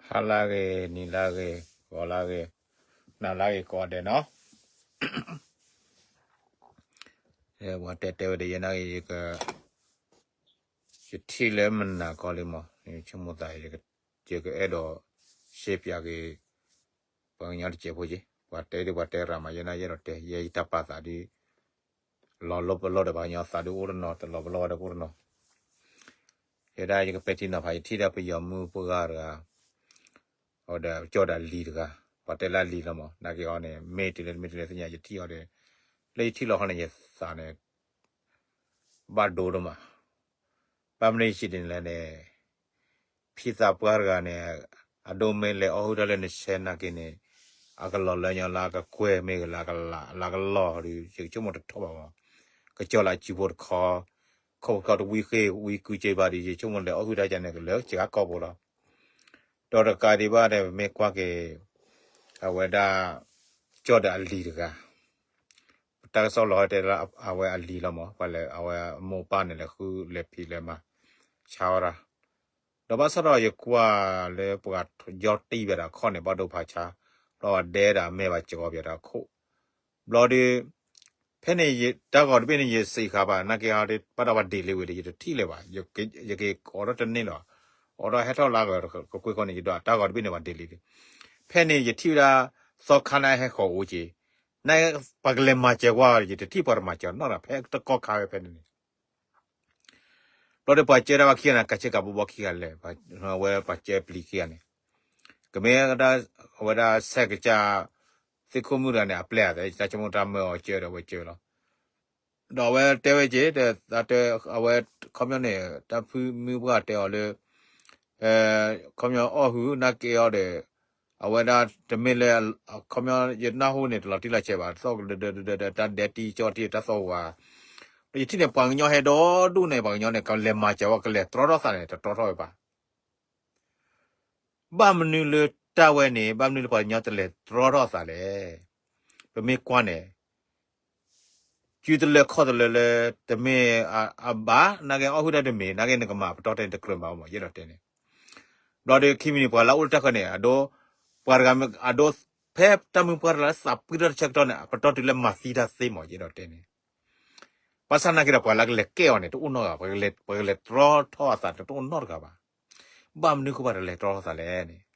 ဟါလၢအဂ့ၤ, နံၤလၢအဂ့ၤ, ဂီၤလၢအဂ့ၤ, နၤလၢအဂ့ၤကိးဂၤဒဲးနီၤ. ပှၤတဲတဲဝဲဒ်ယဲနာ်က့ၤ ယထံၣ်လၢမနၤကီလံမး, ဆိကမိၣ်သး ယကအဲၣ်ဒိးရှဲပၠးက့ၤ ပှၤကညီတစဲးဖိက့ၤ, ပှၤတဲဒ်ပှၤတဲရၤမး ယဲနာ်က့ၤ ယအဲၣ်ဒိးတဲ ယဲယတၢ်ပာ်သးဒ် လီၤလီၤပလီၢ်ဒီးပှၤကညီသးဒ်အိၣ်တနီၤ တလီၤပလီၢ်ဝဲဒီးကအိၣ်တနီၤ. ယဲဒၣ်ယကပဲာ်ထံနီၤဖး ယထံၣ်ဒၣ်ပယီၤမုၢ်ပှၢ်ဂၤတဂၤ ဒီးကၠီၣ်ဒီးအလံၤတဂၤ, ပှၤတဲလၢအလံၤလီၤမး နာ်က့ၤအီၤန့ၣ် မ့ၢ်တုၤလၢမ့ၢ်တုၤလၢသ့ၣ်ညါ ယထံၣ်အီၤဒီး လၢယထံၣ်လီၤခီန့ၣ် ယသးန့ၣ် ဘၣ်ဒိဒိၣ်မး, ဘၣ်မနုၤယထံၣ်ဒ်န့ၣ်လဲၣ်န့ၣ် ဖံသးပှၢ်တဂၤန့ၣ် အဒိမ့ၢ်လဲၤအီၣ်ဟုၣ်တၢ်လၢနဆဲနာ်က့ၤန့ၣ် အကလီၤလၢညီလၢအကကွဲၢ်မ့ၢ်ဂ့ၤလၢအကလၤ လၢကလီၤဒီး ယကဆိကမိၣ်တထီၣ်ဘၣ်မး, ကကၠီၣ်လၢအစုဖိတခီ, ခီၣ်ခီၣ်တဝံဃ့ၢ်ဝံကုက့ဘၣ်ဒီး ယဆိကမိၣ်လဲၤအီၣ်ဟုၣ်တၢ်ကန့ၣ် ကလၢကကီၢ်ဖိလီၤ. ဒီးတကးဒံးဘၣ်ဒီး ပမ့ၢ်ကွၢ်က့ၤ အဝဲဒၣ် ကၠီၣ်ဒီးအလံၤတဂၤ တၢ်ကစီၣ်လီၤတဲလၢအဝဲအလံၤလီၤမး, ပှၤလဲၤ အဝဲအမိၢ်အပၢ်န့ၣ်လဲၤဃုလဲၤဖံးလဲၤမၤ ဆါအီၣ်တၢ်, ဒီးဘၣ်ဆၣ်ဒီးယကွၢ်လၢပှၤယီၢ်တံၢ်ဝဲဒၣ်ခီၣ်န့ၣ် ဘၣ်ဒိဖးဆါ, ဒီးအဒဲဒၣ်အမဲာ်ဘၣ်ကီၤပယီၤတၢ်ခိၣ်, ဘျီဒီး ဖဲန့ၣ် တၢ်ဂီၤတဘ့ၣ်န့ၣ် ယစံးဃာ်ဘၣ် နာ်က့ၤအီၤ ဘၣ်ဒီးပှၤဒ့ၣ်လံဝဲဒီး ယတထံၣ်လၢၤဘၣ်, ယကအိးထီၣ်တန့ၢ်လီၤ, အိးထီၣ်ဟဲထီၣ်လၢအဂၤကကွ့ၢ်ခီန့ၣ် ယဒိးတၢ်ဂီၤတဘ့ၣ်န့ၣ် ပှၤဒ့ၣ်လံ, ဖဲန့ၣ် ယထံၣ်ဝဲဒၣ် သီခါန့ၣ်ဟဲဃီၤအိၣ်က့ၤ, နပှၤကလဲၤမၤစၢၤကွၢ် ယတထံၣ်ပှၤတမၤစၢၤနီတဂၤ ဖဲတကီၢ်ခါဝဲဖဲန့ၣ်န့ၣ် ဘျီဒီးပှၤကၢတၢ်ဘၣ်ခံဂၤန့ၣ် ကးဆ့ကၤဘီဘီခံဂၤလဲၣ်, အဝဲပှၤကၢပျံၤခံဂၤန့ၣ်, ကမ့ၢ်အဝဲဒၣ်ဆဲးကစၢ် သ့ၣ်ခိၣ်မုၣ်တဂၤန့ၣ် အပျဲၢ်အသး တၢ်ဆိကမိၣ်တၢ်မၢအီၤကၢဒီးအဝဲကၢလီၤ, ဒီးအဝဲတဲဝဲက့ၤ အဝဲ ခီပညီန့ၣ် တၢ်ဖုမုၢ်ပှၢ်တဲအီၤလၢ ခီပညီအီၣ်ဟုၣ်နာ်က့ၤအီၤဒီး အဝဲဒၣ်တမ့ၢ်လၢ ခီပညီယနၢ်ဟူန့ၣ် တလီၤတံၢ်လီၤဆဲးဘၣ် သီၣ်ကဒၢဒၢဒၢဒၢ တၢ်ဒဲတံၢ်ကၠီတံၢ်တၢ်သီၣ်ဝါ, ဒီးယထံၣ်န့ၣ် ပှၤကညီဟဲဒီဒူၣ်န့ၣ် ပှၤကညီန့ၣ် ကလဲၤမၤစၢၤဝဲ ကလဲၤတြီထီၣ်သးန့ၣ် တတြီထီၣ်ဝဲဘၣ်. ဘၣ်မနုၤလၢတၢ်ဝဲန့ၣ် ဘၣ်မနုၤလၢပှၤကညီတလဲၤတြီထီၣ်သးလဲၣ်. ပမ့ၢ်ကွၢ်န့ၣ် စုတလၢခီၣ်တလၢလၢ တမ့ၢ်အဘၣ် နာ်က့ၤအီၣ်ဟုၣ်တၢ်တမ့ၢ် နာ်က့ၤနကမၤပတီၢ်ထဲန့ၣ် တကြၢးမၤဘၣ်မး ယအဲၣ်ဒိးတဲန့ၣ်, ဘျီဒီးခံမံၤန့ၣ် ပှၤလၢအအိၣ်လၢတၢ်ဃၢၤန့ၣ် အဒိ ပှၤတဂၤမ့ၢ်အဒိ ဖဲတၢ်မုၢ်ပှၢ်တလၢသးပှံၢ်ထီၣ်တဆၢကတီၢ်န့ၣ် ပတီၢ်တုၤလၢမၤသံတၢ်သ့မး ယအဲၣ်ဒိးတဲန့ၣ် ဘၣ်ဆၣ်နာ်က့ၤဒီး ပှၤလၢကလဲၤကဲအီၤန့ၣ် တအိၣ်နီတဂၤ, ပှၤကလဲၤတြီထီၣ်အသးန့ၣ် တအိၣ်နီတဂၤဘၣ်. ဘၣ်မနုၤဃိပှၤတလဲၤတြီထီၣ်သးလဲၣ်န့ၣ်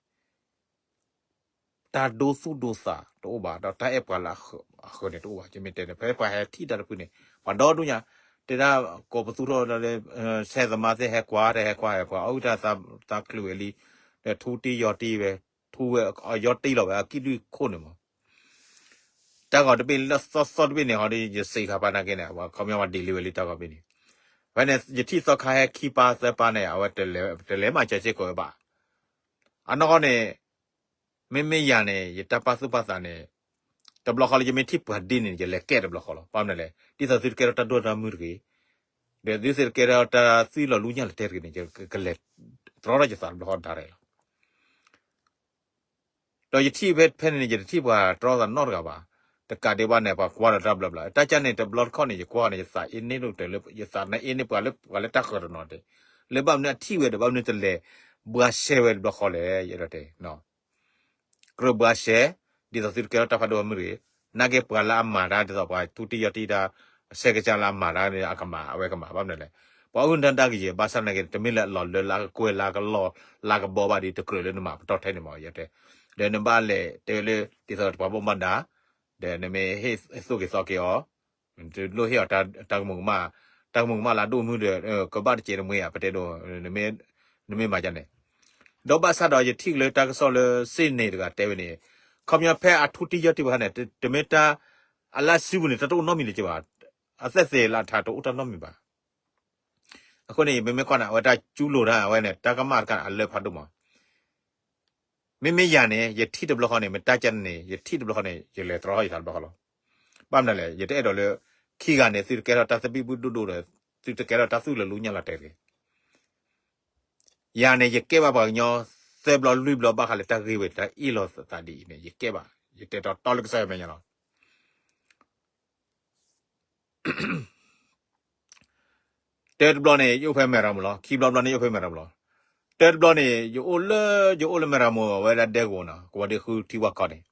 တၢ်ဒိသူၣ်ဒိသးတအိၣ်ဘၣ်, ဒီးတၢ်အဲၣ်ပှၤလၢအဃၢၤန့ၣ်တအိၣ်ဘၣ်. ယမ့ၢ်တဲန့ၣ် ဖဲပှၤဟဲထံၣ်တၢ်တဖုန့ၣ် ပှၤဒီဒူၣ်ညါ တဲဒၣ်ကိးပသူထီၣ်လၢ ဆဲးသမါသ့ၣ်ဟဲကွၢ် တဟဲကွၢ်ဟဲကွၢ် အီၣ်ဟုၣ်တၢ်သးချုးဝဲလံ, ဒီးထူတံၢ်ယီၤတံၢ်ဝဲ, ထူဝဲယီၤတံၢ်လီၤဝဲ အကံၣ်ဒုၣ်ခိၣ်န့ၣ်မး တၢ်ဂီၤတဘ့ၣ်လၢသီသီတဘ့ၣ်န့ၣ် ဟီဒီး ယစံးဃာ်ပှၤနာ်က့ၤန့ၣ် ခီပညီပှၤဒ့ၣ်လံဝဲလံတၢ်ဂီၤတဘ့ၣ်န့ၣ်, ဖဲန့ၣ် ယထံၣ်သီခါဟဲခံပၢ်သၢပၢ်န့ၣ် အဝဲတလဲၤမၤစၢၤစ့ၢ်ကီးဝဲဘၣ်. အနီၢ်ကီၢ်န့ၣ် မ့မ့ၢ်ယၤန့ၣ် ယတၢ်ပာ်သူၣ်ပာ်သးန့ၣ် တဘျီဃီလၢ ယမ့ၢ်ထံၣ်ပှၤဒ့န့ၣ် ယလဲၤကဲတဘျီဃီလီၤ. ဘၣ်မနုၤလဲၣ် ဒ်သိးသုတကဲထီၣ်တၢ်ဒိၣ်တၢ်မုၢ်တဂ့ၤ, ဒီးသုသုတကဲထီၣ်တၢ်သွံၣ်လီၤလူညၢ်လီၤတဲာ်တဂ့ၤန့ၣ် ယကလဲၤတြီထီၣ်ယသးတဘျီဃီဒၣ်ရဲၣ်လီၤ. ဒီးယထံၣ်ဖဲဖဲန့ၣ်န့ၣ် ယတထံၣ်ပှၤတြီသးနီတဂၤဘၣ်. တကးဒံးဘၣ်န့ၣ် ပှၤကွၢ်ဒီးတၢ်ဘျီဘျီ တၢ်ကၢ်န့ၣ် တဘျီတခီၣ်န့ၣ် ယကွၢ်န့ၣ် ယသးအ့န့ၣ်ဒိၣ်ကတၢၢ်လၢ ယသးနအ့န့ၢ်ပှၤလၢပှၤလၢတၢ်ဃၢၤတနီၤဒဲး, လၢဘၣ်မနုၤအထံၣ်ဝဲဒီး ဘၣ်မနုၤတလဲၤဘှါရှဲဝဲတဘျီဃီလဲၣ် ယအဲၣ်ဒိးတဲ ကြၢးဘှါရှဲ ဒ်သိးသုတကဲထီၣ်တၢ်ဖးဒိၣ်ဖးမုၢ်တဂ့ၤ, နာ်က့ၤပှၤလၢအမၤတၢ် ဒ်သိးပှၤထူတံၢ်ယီၤတံၢ်တၢ် ဆဲးကစၢ်လၢအမၤတၢ်န့ၣ် အကမၤ အဝဲကမၤ ဘၣ်မနုၤလဲၣ်, ပှၤအုၣ်နတၢ်ကယဲၢ် ဘၣ်ဆၣ်နာ်က့ၤ တမ့ၢ်လၢအလီၤလၢလၢအကကွဲၢ်လၢအကလီၢ်လၢအကဘီဘၣ်ဒီး တကြၢးလၢနမၤပတီၢ်ထဲန့ၣ်မး ယတဲ, ဒီးနဘၣ်လဲၤတဲလၢ ဒ်သိးပှၤဘၣ်မူဘၣ်ဒါ ဒီးနမ့ၢ်ဟ့ၣ်သိၣ်က့ၤသီက့ၤအီၤ တလိၣ်ဟ့ၣ်အီၤတၢ်ကမူၤကမၣ်, တၢ်ကမူၤကမၣ်လၢအဒိၣ်မုၢ်ဒီး ကဘၣ်တစဲးတမှ့ၤဧါ ပတဲဒိး နမ့ၢ်မၤဒ်န့ၣ်, ဒီးဘၣ်ဆၣ်ဒီးယထံၣ်က့ၤလၢတၢ်ကစီၣ်လၢစ့ၣ်န့ၣ်တဂၤတဲဝဲန့ၣ်, ခီပညီဖဲအထူတံၢ်ယီၢ်တံၢ်ဘၣ်ခါန့ၣ် တမ့ၢ်တၢ် အလၢအစုပူၤန့ၣ် တၢ်တအိၣ်နီတမံၤလၢၤဘၣ်, အသက်သေလၢအထါတအိၣ်တၢ်နီတမံၤဘၣ်. အဃိန့ၣ် ပမ့ၢ်ကွၢ်န့ၣ် အဝဲတၢ်ကူလိာ်တၢ်အဝဲန့ၣ် တၢ်ကမၣ်တခါန့ၣ် အလၢဖးဒိၣ်မး မ့မ့ၢ်ယၤန့ၣ် ယထံၣ်တဘျီဃီန့ၣ် မ့ၢ်တၢ်ကန့ၣ် ယထံၣ်တဘျီဃီန့ၣ် ယလဲၤတြီထီၣ်ယသးတဘျီဃီလီၤ. ဘၣ်မနုၤလဲၣ် ယတအဲၣ်ဒိးလၢ ခံဂၤန့ၣ် သုတကဲထီၣ်တၢ်သဘံၣ်ဘုၣ်ဒိၣ်ဒိၣ်ဒီး သုတကဲထီၣ်တၢ်သူၣ်လီၤလူညၢ်လီၤတဲာ်တဂ့ၤ. ယၤန့ၣ် ယကဲဘၣ်ပှၤကညီ သၢဘျီလွံၢ်ဘျီဘၣ်ဃးလၢတၢ်ဂ့ၢ်ဝဲ တၢ်အ့ၣ်လိာ်သးဒ်အံၤန့ၣ် ယကဲဘၣ် ယတဲတီတီလၢကစၢ်ယွၤမဲာ်ညါလီၤ. တၢတဘျီန့ၣ် ယအိၣ်ဖဲမဲာ်ရၤမုၢ်လီၤ. ခံဘျီဘျီန့ၣ် ယအိၣ်ဖဲမဲာ်ရၤမုၢ်လီၤ. တၢ်တဘျီန့ၣ် ယအိၣ်လၢ ယအိၣ်လၢမဲၢ်ရမိၢ် အဝဲဒၣ်ဒဲကဝီၤနီၤ ကဝီၤဒ့ဃုထံဝါခီန့ၣ်,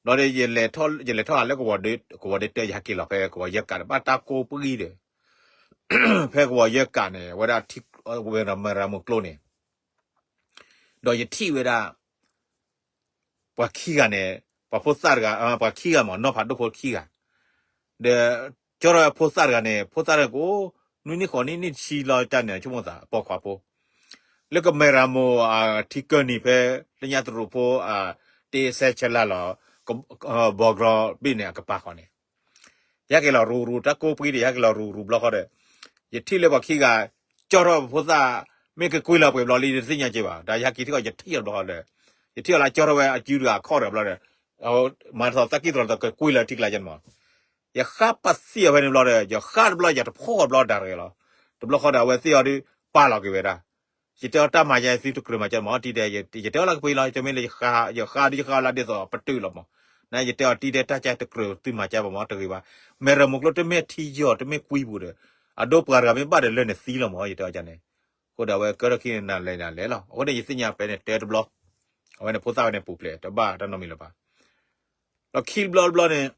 ဘျီဒီး ယလဲၤထီၣ်လဲၤထီၣ်ဟးလၢကဝီၤဒ့တၢ် ယဟဲက့ၤလီၤဖဲကဝီၤယဲၢ်ကး ဘၣ်တၢ်ကိးပှံၤဒီး ဖဲကဝီၤယဲၢ်ကးန့ၣ် အဝဲဒၣ်ထံ မဲၢ်ရမိၢ်ကျိန့ၣ် ဒီးယထံၣ်ဝဲဒၣ် ပှၤခံဂၤန့ၣ် ပှၤဖိသၣ်တဂၤ ပှၤခံဂၤမး နီၢ်ဖးဒိၣ်ဖိခံဂၤ ဒီး ကၠီထီၣ်ဝဲဖိသၣ်တဂၤန့ၣ် ဖိသၣ်တဂၤကအိၣ် နွံနံၣ်ဃိးနံၣ် နံၣ်တဆံလီၤတၢ်န့ၣ် ဆိကမိၣ်သး ပိာ်ခွါဖိ လၢကမဲၢ်ရမိၢ်အထံကၢၢ်နံၤဖဲ လၢညါတရူးဖိ တ့စဲဆဲလၢ်လီၤ ဘီကရီဘ့ၣ်န့ၣ် အကပၤဃီန့ၣ် ယဟဲက့ၤလီၤရူၤရူၤ တၢ်ကိးပှံၤဒီး ယဟဲက့ၤလီၤရူၤရူၤဘျီဃီဒီး ယထံၣ်လၢပှၤခံဂၤ ကၠီထီၣ်ဖိသၣ် မ့ၢ်ကကွံာ်လီၤပှဲၤဘျီလံ တသ့ၣ်ညါက့ၤဘၣ် ဒီးယဟဲက့ၤထံၣ်ကီး ယထံၣ်အီၤဘျီဃီဒီး ယထံၣ်အီၤလၢကၠီထီၣ်ဝဲအကုတဂၤအခီၣ်ဒီးဘျီဒီး မၤသးသးကံၢ်သရၣ်ဒီး ကကွံာ်လီၤထံကျါကဲန့ၣ်မး ယဃါပသံၣ်အီၤဖဲန့ၣ်ဘျီဒီး ယဃါတဘျီ ယတဖီၣ်ဘျီဒၣ်တဂ့ၤလီၤ. တဘျီဃီဒီး အဝဲသ့ၣ်အီၤဒုး ပာ်လီၤက့ၤဝဲဒၣ် ယတဲအီၤတၢ်မၤယဲသုတကြၢးမၤကဲမး တံၤတဲ ယတဲအီၤလၢကပှ့ၤလီၤ ယတဲမ့ၢ်လၢယဃါ ယဃါဒုးယဃါလၢဒ်သိးပတုာ်လီၤမး နယတဲအီၤတံၤတဲတၢ်ကဲတကြၢးသုမၤကဲဘၣ်မးတဂ့ၤဘၣ် မဲၢ်ရမိၢ်ကျိတမ့ၢ်ထံယီၤ တမ့ၢ်ကွံပူၤဒီး အဒိပှၤတဂၤမ့ၢ်ဘၣ်ဒီးလၢန့ၣ်သံလီၤမး ယတဲအီၤန့ၣ် အဃိဒီးအဝဲကဲထီၣ်ခံန့ၣ် နၤလဲၤနၤလဲၤလီၤ အဃိန့ၣ် ယသ့ၣ်ညါဖဲန့ၣ်တဲတဘျီ အဝဲန့ၣ်ဖိသၣ်ဝဲန့ၣ်ပူၤဖျဲး တဘၣ်တၢ်နီတမံၤလၢၤဘၣ် ဒီးခံဘျီတဘျီန့ၣ်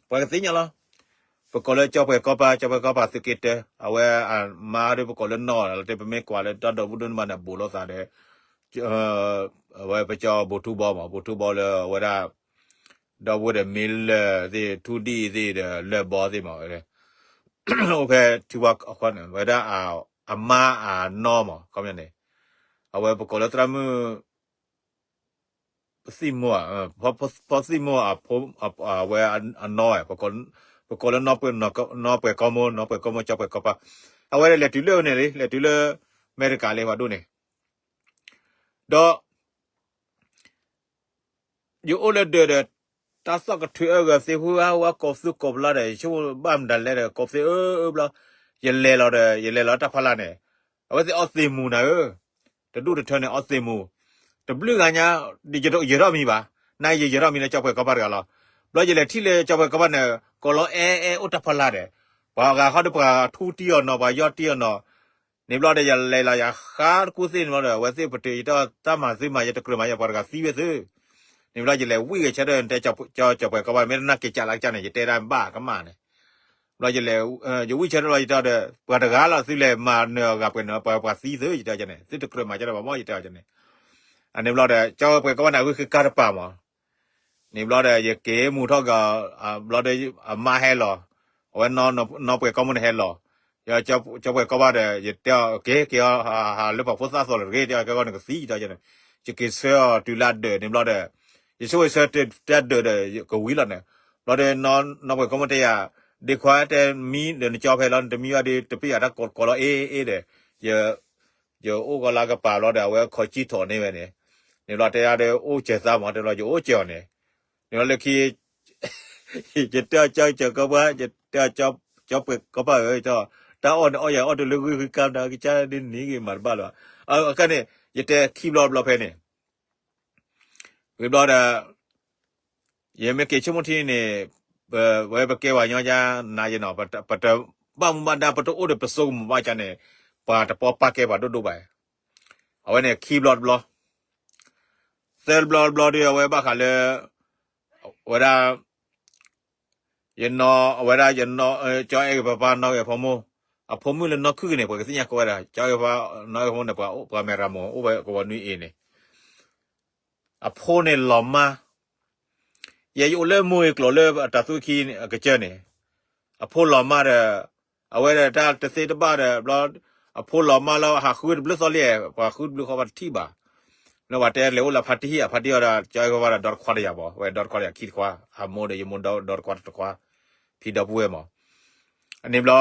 ပှၤကသ့ၣ်ညါလီၤ. ပကိးလၢကၠီပှဲၤကီၢ်ပၢ် ကၠီပှဲၤကီၢ်ပၢ်သုးက့တၢ အဝဲအမါဒီးပကိးလၢနီၢ်လီၤ တမ့ၢ်ကွၢ်လၢတၢ်ဒီပုၢ်ဒိၣ်န့ၣ်ဘၣ်န့ၣ် ဘူးလိာ်သးဒီး အဝဲပကၠီဘူးထူဘီမး ဘူးထူဘီလၢအဝဲဒၣ် ဒီပုၢ်ဝဲၢ်ဒီးမ့ၢ်လၢာ်သ့ၣ် ထူဒံၣ်သ့ၣ်ဒီးလၢာ်ဘီသ့ၣ်မး အိၣ်ဖဲထံဝါခီန့ၣ် ဝဲဒၣ်အမါအနီၢ်မး ခီပညီန့ၣ် အဝဲပကိးလၢသရၣ်မုၣ် ပသံၣ်မိၢ်ဧါ ဖီသံၣ်မိၢ်အဖိ အဝဲအနီၢ်ဝဲ ပကိးလၢ နီၢ်ပှဲၤကီၢ်မိၢ် နီၢ်ပှဲၤကီၢ်မိၢ် ကၠီပှဲၤကီၢ်ပၢ် အဝဲဒၣ်လဲၤတုၤလၢန့ၣ်လံ လဲၤတုၤလၢ အမဲရကၤလံပှၤဒိၣ်န့ၣ် ဒီး ယအိၣ်လၢဒၢးဒီး တၢ်သီၣ်ကထုးအၢဂၤသ့ ဟူဝါဟူဝါကိးသူၣ်ကိးဖျါဒီး ယဆိကမိၣ်ဘၣ်မတၤလဲၣ်ဒီး ကိးသ့အၢအၢဘျီ ယလဲၤလီၤဒီး ယလဲၤလီၤတၢ်ဖီလာ်န့ၣ် အဝဲသ့ၣ်အီသံးမူၤနၤဧၢ တဒူၣ်တထၢန့ၣ် အီသံးမူၤ တဘျုးဂၤညါ ဒ်ယယဲၤထီၣ်မံၤဘၣ် နယယဲၤထီၣ်မံၤလၢကၠီပှဲၤကီၢ်ပၢ်တဂၤလီၤ ဘျီယလဲၤထံၣ်လၢကၠီပှဲၤကီၢ်ပၢ်န့ၣ် ကိးလီၤအဲၣ်အဲၣ်အိၣ်တၢ်ဖီလာ်ဒီး ပှၤဂၤဃီဒီးပှၤထူတံၢ်အီၤနီၤ ပှၤယီၢ်တံၢ်အီၤနီၤ န့ၣ်ဘျီဒီးယလဲၤလီၤ ယဃါတကူသ့ၣ်န့ၣ်ဘျီဒီး အဝဲသ့ၣ်ပတုာ်ယတၢ်မၤသုမၤ ယတကြၢးမၤ ယပှၤတဂၤသံဝဲသု န့ၣ်ဘျီယလဲၤဝံၣ်ဂဲၤဆၢထၢၣ် တဲကၠီပှဲၤကီၢ်ပၢ် မ့ၢ်တနာ်က့ၤကးလၢကစၢ်န့ၣ် ယတဲဒၣ်ဘၣ်ကမၣ်န့ၣ် ဘျီယလဲၤ ယဝံၣ်ဆၢထၢၣ်ဘျီယတဲဒီး ပှၤတဂၤလီၤ သုလဲၤမၤနၢၤအဂၤပှဲၤန့ၣ် ပှၤပှၤသံသု ယတဲန့ၣ် သုတကြၢးမၤကဲဒီးဘၣ်မး ယတဲန့ၣ် အန့ၣ်ဘျီဒီး ကၠီပှဲၤကီၢ်ပၢ်န့ၣ် အဂုၢ်ဃ့ကါတပၤမး န့ၣ်ဘျီဒီး ယက့ၤမူထီၣ်ကီး ဘျီဒီး အမါဟဲလီၤ အဝဲ နီၢ်ပှဲၤကီၢ်မိၢ်န့ၣ်ဟဲလီၤ ကၠီပှဲၤကီၢ်ပၢ်ဒီး ယတဲအီၤ က့ၤက့ၤအီၤ ဟးလၢပှၤဖိသၣ်သိးလၢတဂ့ၤ တဲအီၤ ကဲကီၢ်န့ၣ်ကသံ ယတဲန့ၣ် ယက့ၤဆှၢအီၤတုၤလၢအဒၢးန့ၣ်ဘျီဒီး ယဆိကမိၣ်ဆှၢတၢ်ဒၢးဒီး ကဝံၤလီၤန့ၣ် ဘျီဒီး နီၢ်ပှဲၤကီၢ်မိၢ်တဲယၤ ဒ့ခွါတဲမံဒီးနကၠီဖဲလီၤ နတမံဘၣ်ဒီး တပ့ၢ်ယၤတၢ်ကိးလီၤအ့ၣ်အ့ၣ်ဒီး ယအိၣ်ကီးလၢကပၤဘျီဒီး အဝဲခီကံၣ်ထီၣ်န့ၢ်ဝဲန့ၣ် န့ၣ်ဘျီတဲယၤဒီး အိၣ်စၢၤသးမး တဲဘျီ ယအိၣ်စၢၤအီၤန့ၣ် န့ၣ်ဘျီလၢခံ ယတဲအီၤ ကၠီပှဲၤကီၢ်ပၢ် ယတဲအီၤ ကၠီပှဲၤကီၢ်ပၢ်ဧၢ တၢ်အီၣ်န့ၣ်အီၣ်ယၤအီၣ်တလၢဂုၢ်ဃ့ကါမတၤ ကစၢ်ဒ်န့ၣ်ဂ့ၤမၤတဘၣ်လၢၤဘၣ် အခါန့ၣ် ယတဲခံဘျီတဘျီဖဲန့ၣ် ဝံၤဘျီဒီး ယမ့ၢ်က့ၤဆိကမိၣ်ထံန့ၣ် ဝဲပကဲပှၤညီယါနၤယနီၤ ပတဘၣ်မူဘၣ်ဒါ ပတအိၣ်ဒီးပစိကမီၤဘၣ်ကါန့ၣ် ပှၤတပီပာ်ကဲပှၤဒိၣ်ဒိၣ်ဘၣ် အဝဲန့ၣ်ခံဘျီတဘျီ သၢဘျီတဘျီဒီး အဝဲဘၣ်ဃးလၢ ဝဲဒၣ် ယနီၢ် အဝဲဒၣ်ယနီၢ် ကၠီအဲၣ်ဂ့ၤပၢ်ပၢ် နီၢ်ဂ့ၤဖိမိၢ် အဖိမုၣ်လၢနီၢ်ခုၣ်က့ၤန့ၣ် ပှၤကသ့ၣ်ညါကိးဝဲဒၣ် ကၠီအဲၣ်ဂ့ၤပၢ် နီၢ်ဂ့ၤဖိမိၢ်န့ၣ် ပှၤမဲၢ်ရမိၢ် အိၣ်ဝဲကဝီၤနွံအ့ၤန့ၣ် အဖိန့ၣ်လီၤမၢ် ယဲယအိၣ်လၢမိၢ်ဂ့ၤကျိၤလၢတၢ်သူၣ်ခံကစၢၢ်န့ၣ် အဖိလီၤမၢ်ဒီး အဝဲဒၣ်တၢ်တသ့တဘၣ်ဒီး ဘျီ အဖိလီၤမၢ်လၢဟးဃုတဘျုးသီလံ ပှၤဃုတဘျုးဃီပှၤတထံၣ်ဘၣ် လၢပှၤတဲလဲၤအိၣ်လၢဖါတံၢ် အဖါတံၢ်အီၤဒီး ကၠီအဲၣ်ဂ့ၤပၢ်ဒီး ဒီတခွါတယၤဘၣ် ဝဲဒီတခွါတယၤခံတခွါ အမိၢ်ဒီးယမိၢ်ဒီတခွါတခွါ ဖံဒီပုၢ်ဝဲၢ်မး အန့ၣ်ဘျီ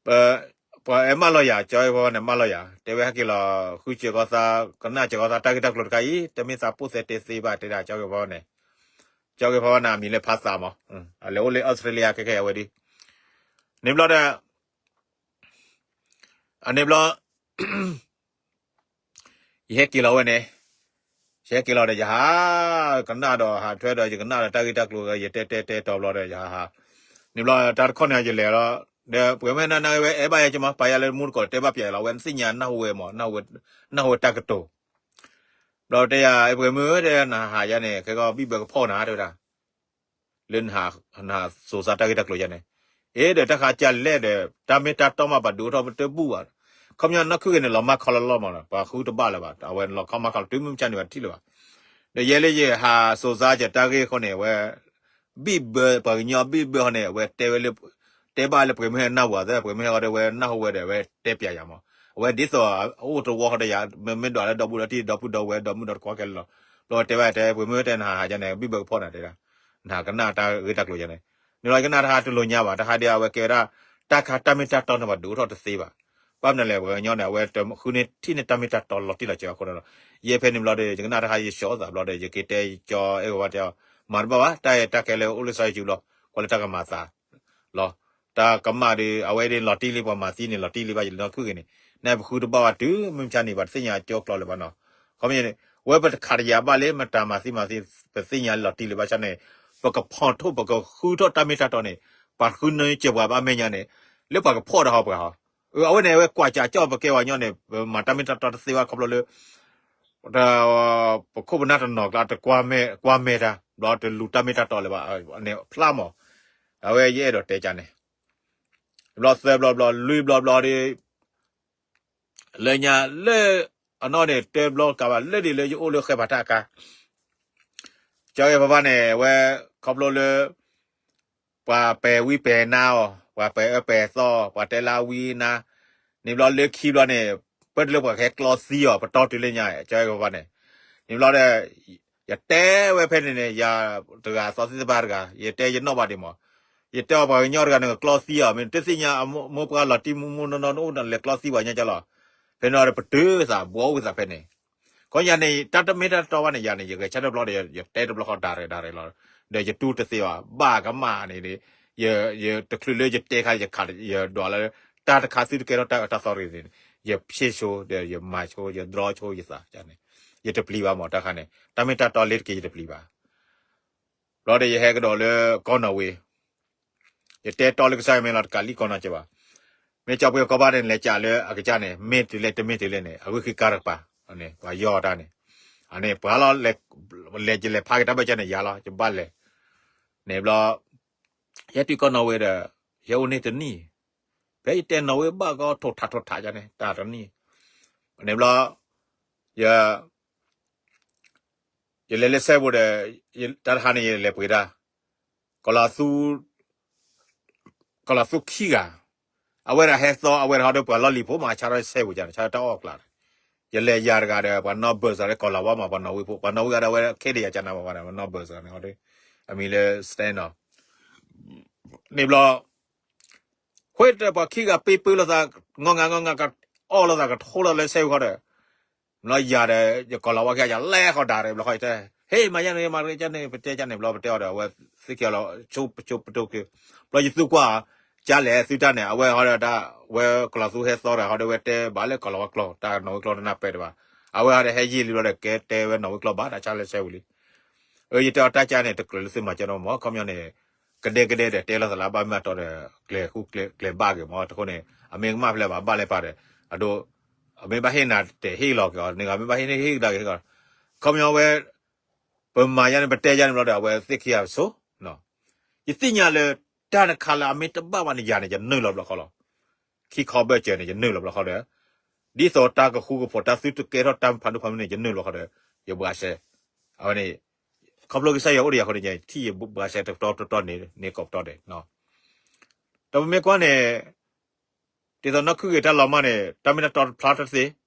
ပှၤအဲၣ်မၢလီၤယၤ ကၠီအဲၣ်ဂ့ၤပၢ်န့ၣ် မၢလီၤယၤ တဲဝဲဟဲက့ၤလီၤ ဃုစၢၤကီးသး ကနၣ်စၢၤကီးသး တၢ်ဂ့ၢ်တၢ်ကျိၤတခါအံၤ တမ့ၢ်သးပိၢ်သဲးတဲသ့ဘၣ် တဲဒၣ်ကၠီအဲၣ်ဂ့ၤပၢ်န့ၣ် ကၠီအဲၣ်ဂ့ၤပၢ်န့ၣ် အမံၤလၢဖါသးမး အလဲၤအိၣ်လၢအီစထြ့လယါခဲခဲအဝဲဒၣ် န့ၣ်ဘျီဒီး အန့ၣ်ဘျီ ယဟဲက့ၤလီၤဝဲန့ၣ် ယဟဲက့ၤလီၤဒီး ယဟး ကနၣ်ဒီးဟးထွဲဒီး ယကနၣ်ဒီးတၢ်ဂ့ၢ်တၢ်ကျိၤ ယတဲတဲတဲတီၤဘျီဒီး ယဟးဟး န့ၣ်ဘျီ တၢ်တခီန့ၣ် ယလဲၤလီၤ ဒီးပှဲၤမုၢ်ဟဲနၢ်နၢ်ဂ့ၤဝဲ အဲၣ်ဘၣ်ယဲကမၤ ပာ်ယၤလၢမူတကိး တဲဘၣ်ပၠးယၤလီၤ အဝဲသ့ၣ်ညါနၢ်ဟူဝဲမး နၢ်ဟူဝဲတၢ်ကတိၤ ဘျီတဲယၤ ပှဲၤမုၢ်ဧၢ တဲနဟးယါန့ၣ် ခဲကီး ဘံၣ်ဘၢကဖီၣ်နၤ တဲဝဲဒၣ် လၢနဟးစိၤစါတၢ်ဂ့ၢ်တၢ်ကျိၤယါန့ၣ်, အ့ ဒီးတၢ်ခါကၢ်လဲၣ်ဒီး တၢ်မ့ၢ်တၢ်တီမး ပှၤဒုးအိၣ်ထီၣ်ပတဘူၣ်ဘၣ်, ခီပညီနီၢ်ခုၣ်ဂ့ၤန့ၣ် လီၤမၢ်ခီလီၤလီၢ်မး ပှၤဃုတဘၣ်လၢၤဘၣ်, အဝဲလီၤခီမၢ်ခီလီၤ တုၤမုၢ်မဆါန့ၣ် ပှၤတထံၣ်လၢၤဘၣ်, ဒီးယဲလၢယဟးစိၤစါကၢ်တၢ်ဂ့ၢ်အဃိန့ၣ် အဝဲ ဘံၣ်ဘၢ ပှၤကညီဘံၣ်ဘၢဟီန့ၣ် အဝဲတဲဝဲလၢ တဲဘၣ်လၢပှဲၤမုၢ်ဟဲနၢ်ပှၤသ့ ပှဲၤမုၢ်ဟဲဃီဒီး အဝဲနၢ်ဟူဝဲဒီး အဝဲတဲပၠးယၤမး, အဝဲဒ်သိးအိၣ်တဝီဃီဒီးယၤ မ့ၢ်မ့ၢ်ဒွးလၢဒီပုၢ်ဒီဝဲၢ် ဒီပုၢ်ဒီဝဲၢ် ဒီမုၣ်ဒီတခွါခဲလၢာ်လီၤ, ဘျီဝဲတဲဘၣ်တဲ ပှဲၤမုၢ်တဲနဟးဟးယါန့ၣ် ဘံၣ်ဘၢကဖီၣ်နၤတဲဒၣ်, နဟးကနၣ်တၢ်ဂ့ၢ်တၢ်ကျိၤယါန့ၣ်, နလီၤကနၣ်တၢ်ဟးတလိာ်ညါဘၣ် တၢ်ဟးဒ်အဝဲကဲဝဲဒၣ် တၢ်ခါတၢ်မ့ၢ်တၢ်တီန့ၣ် ပှၤဒုးအိၣ်ထီၣ်တသ့ဘၣ်, ဘၣ်မနုၤလဲၣ် ပှၤကညီန့ၣ် အဝဲတဃုန့ၢ်ထံၣ်န့ၢ်တၢ်မ့ၢ်တၢ်တီလီၤတံၢ်လီၤဆဲးအဃိန့ၣ်လီၤ, ယဲဖဲန့ၣ်ဘျီဒီး ယကနၣ်တၢ်ဟးယဆှီသးဘျီဒီး ယက့ၤတဲကၠီအဲၣ်ဂီၤဝါတဲအီၤ, မၤတဘၣ်ဘၣ် တၢ်အဲၣ်တၢ်ကဲလၢအိၣ်လၢစီၤယယူၤလီၤ, ကွၢ်လၢတၢ်ကမၤသး လီၤ, တၢ်ကမၣ်ဒီး အဝဲဒ်လီၤတံၢ်လံ ပှၤမၤသံန့ၣ် လီၤတံၢ်လံဘၣ် ယနီၢ်ခုၣ်ဂ့ၤန့ၣ်, နပဃုတဘၣ်ဝဲတုၤမုၢ်မဆါန့ၣ် ပှၤတသ့ၣ်ညါကၠိကျိာ်လၢၤဘၣ်နီၤ, ခီပညီန့ၣ် ဝဲပတခးတယာ်ဘၣ်လၢ မတၤမၤသံမၤသံ ပသ့ၣ်ညါလီၤတံၢ်လံဘၣ်ဆၣ်န့ၣ်, ပကဖီၣ်ထိၣ် ပကဃုထီၣ်တၢ်မ့ၢ်တၢ်တီန့ၣ်, ပှၤဃုနၢၤစၢၤပှၤဘၣ်မဲာ်ညါန့ၣ်, လၢပှၤကဖီၣ်ဒီးဟီပှၤဟီ, အဝဲန့ၣ် အဝဲကွၢ်စးကၠီၣ်ပကဲဝဲညီန့ၣ် ပမၤတၢ်မ့ၢ်တၢ်တီတသ့ဘၣ်ခီဖျိလၢ ပခိၣ်ပနၢ်တနီၤကျါ တကွၢ်မဲာ်တၢ် ဘျီတလူၤတၢ်မ့ၢ်တၢ်တီလၢၤဘၣ်န့ၣ် ဖျါမး, အဝဲယအဲၣ်ဒိးတဲကၠီန့ၣ်, ဘျီသၢဘျီဘျီ လွံၢ်ဘျီဘျီဒီး လၢညါလၢ အနီၢ်န့ၣ် တၢဘျီကးဘၣ်လၢဒ်လၢယအိၣ်လၢဃဲဖးတၢ်အခါ, ကၠီဂဲၤဖးဖၣ်န့ၣ် အဝဲ ခီဖျိလၢ ပှၤပဲာ်ဝံပဲာ်နါအီၤ ပှၤပဲာ်အၢပဲာ်သီအီၤ ပှၤတဲလၢဝံနါ, န့ၣ်ဘျီလၢခံဘျီန့ၣ် ပၢၢ်တလၢပှၤကဟဲကျီသံအီၤ ပတီၢ်တုၤလၢညါ ကၠီဂဲၤဖးဖၣ်န့ၣ်, န့ၣ်ဘျီဒီး ယတဲဝဲဖဲန့ၣ်န့ၣ် ယၤတဂၤသီသံသဘၣ်တဂၤ ယတဲယနီၣ်ဘၣ်ဒံးမး, ယတဲအီၤပှၤကညီတဂၤန့ၣ် ကကျီသံအီၤ မ့ၢ်တသ့ၣ်ညါအမိၢ်ပှၢ်လီၤတံၢ်မူမူနီၢ်နီၢ် နအိၣ်နလဲၤကျီသံပှၤညီကၠီလီၤ, ဖဲန့ၣ်ဒီးပတုာ်သး ဘှီအိၣ်သးဖဲန့ၣ်, ခီယၤန့ၣ် တၢ်တမ့ၢ်တၢ်တီဘၣ်န့ၣ် ယၤန့ၣ် ယဂဲၤဆၢထၢၣ်ဘျီဒီး ယတဲတဘျီဃီဒၣ်ရဲၣ်ဒၣ်ရဲၣ်လီၤ, ဒီးယတူၢ်တသ့ဘၣ် ဘၣ်ကမၣ်န့ၣ် ယတချုးလၢယတဲခါ ယခးယဒွးလၢ တၢ်တခါသုတကဲထီၣ်တၢ်အၢတၢ်သီရ့ၣ်န့ၣ် ယဖျ့ၣ်ဆိ ဒီးယမၤဆိ ယဒြီဆိယသးန့ၣ်, ယတပျံၤဘၣ်မး တၢ်ခါန့ၣ် တၢ်မ့ၢ်တၢ်တီလ့တက့ၢ် ယတပျံၤဘၣ် ဘျီဒီးယဟဲကဒီးလၢကီၢ်နီၣ်ဝ့, ယတဲတီလၢကစၢ်ယွၤမဲာ်လီၤတကးလံကီၢ်နီၣ်က့ဘၣ်, မ့ၢ်ကၠီပှ့ၤကီၢ်ဘၣ်န့ၣ် လဲၤကးလၢအကစၢ်န့ၣ် မ့ၢ်တုၤလဲၣ်တမ့ၢ်တုၤလဲၣ်န့ၣ် အဂုၢ်ခံကါတကပၤ, ပှၤယီၢ်တၢ်န့ၣ်, အန့ၣ်ပှၤလီၤ လဲၤယလဲၤဖးက့ၤတၢ်ဘၢၣ်စၢ်န့ၣ် ယၤလီၤ ယဘၣ်လဲၤ, န့ၣ်ဘျီ ယဟဲတုၤကီၢ်နီၣ်ဝ့ဒီး ယဟဲအိၣ်န့ၢ်တနံၣ်, ဖဲယတဲနီၣ်ဝ့ဘၣ်ကီး ထိၣ်ထးထိၣ်ထးယါန့ၣ် တၢ်တနံၣ်, န့ၣ်ဘျီ ယ ယလဲၤလၢစဲပူၤဒီး တၢ်တဟါန့ၣ် ယလဲၤပှ့ၤတၢ်, ကီၤလၤသူ ကီၤလၤသူခံဂၤ, အဝဲဒၣ်ဟဲသီ အဝဲဒၣ်ဟီဒီးပှၤလီၢ်လံၤဖိမး ဆါထီၣ်စဲပူၤကန့ၣ် ဆါထီၣ်တၢ်အီၣ်ကျးန့ၣ်, ယလဲၤယၤတဂၤဒီး ပှၤနီၢ်ဘၢၣ်စၢၤလၢကီၤလၤဝါမး ပှၤနီၣ်ဝ့ဖိ ပှၤနီၣ်ဝ့ဂၤဒီး အဝဲခဲဒံးယၤကန့ၣ်မး ပှၤနီၢ်ဘၢၣ်စၢၤန့ၣ်ဟီဒီး အမံၤလၢ Stanley န့ၣ်ဘျီ ဃိဒီးပှၤခံဂၤပ့ပၢလိာ်သး ငီၢ်ငါငီၢ်ငါ ကအီၣ်လိာ်သးကထိလိာ်လၢစဲပူၤဃီဒီး ဘျီယၤဒီး ယကီၤလၤဝါခံဂၤယၤလဲၤဃီဒၣ်ရဲၣ် ဘျီဃီယတဲ ဟ့ၣ်မၤယါန့ၣ် မၤက့ၤကန့ၣ် ပတဲကန့ၣ် ဘျီပတဲအီၤဒီး အဝဲသ့ၣ်ခံဂၤလီၤ ဆိပဆိပတိၢ်က့ၤ, ဘျီယသူကွၢ် ကလဲၣ်သုတၢ်န့ၣ် အဝဲဟီဒီးတၢ် ဝဲကီၤလၤသူဟဲသီဒီး ဟီဒီးဝဲတဲဘၣ်လၢကီၤလၤဝါကျိာ် တၢ်နီၣ်ဝ့ကျိာ်တနၢ်ပဲာ်တဘၣ်, အဝဲဟီဒီးဟဲယံာ်လံဘျီဒီး ကဲတဲဝဲနီၣ်ဝ့ကျိာ်ဘၣ် တၢ်ဆါလၢစဲပူၤလံ အၢယတဲအီၤတၢ်ကန့ၣ် တကြၢးလၢသုမၤကၢနီမး ခီပညီန့ၣ် ကဒဲကဒဲဒီးတဲလိာ်သးလၢဘၣ်မ့ၢ်အတီဒီး ကျဲၤဃူကျဲၤဘၣ်က့ၤမး တဃိန့ၣ် အမ့ၢ်ကမၣ်ဖဲလဲၣ်ဘၣ် ဘၣ်လဲၤပာ်ဒီး အဒိ အမ့ၢ်ဘၣ်ဟ့ၣ်နၤတဲာ်ဟ့ၣ်လီၤက့ၤအီၤ န့ၣ်ဂၤမ့ၢ်ဘၣ်ဟ့ၣ်န့ၣ်ဟ့ၣ်ကဒါက့ၤဟ့ၣ်ကီး ခီပညီဝဲ ပမၤယါန့ၣ် ပတဲယါန့ၣ်ဘျီဒီး အဝဲသ့ၣ်ခံဂၤဆိ ယသ့ၣ်ညါလၢ တၢ်တခါလၢအမ့ၢ်တဘၣ်ဘၣ်န့ၣ် ယၤန့ၣ် ယနုာ်လီၤဘျီဃီလီၤ. ခံခီဘၢၣ်စၢၤန့ၣ် ယနုာ်လီၤဘျီဃီဒီး ဒ်သိးတၢ်ကဃူကဖိး တၢ်သုတကဲထီၣ်တၢ်ဖးဒိၣ်ဖးမုၢ်န့ၣ် ယနုာ်လီၤဃီဒီး ယဘှါရှဲ အဝဲန့ၣ် ခီဖျိကစၢ်ယွၤအိၣ်ဒီးယၤအဃိန့ၣ် ယထံၣ်ယဘှါရှဲတပတီၢ်တပတီၢ်န့ၣ် န့ၣ်ကိးပတီၢ်ဒဲး ဒီးပမ့ၢ်ကွၢ်န့ၣ် ဒ်သိးနီၢ်ခုၣ်ဂ့ၤတၢ်လီၤမၢ်န့ၣ် တၢ်မ့ၢ်တၢ်တီတဖျါတသ့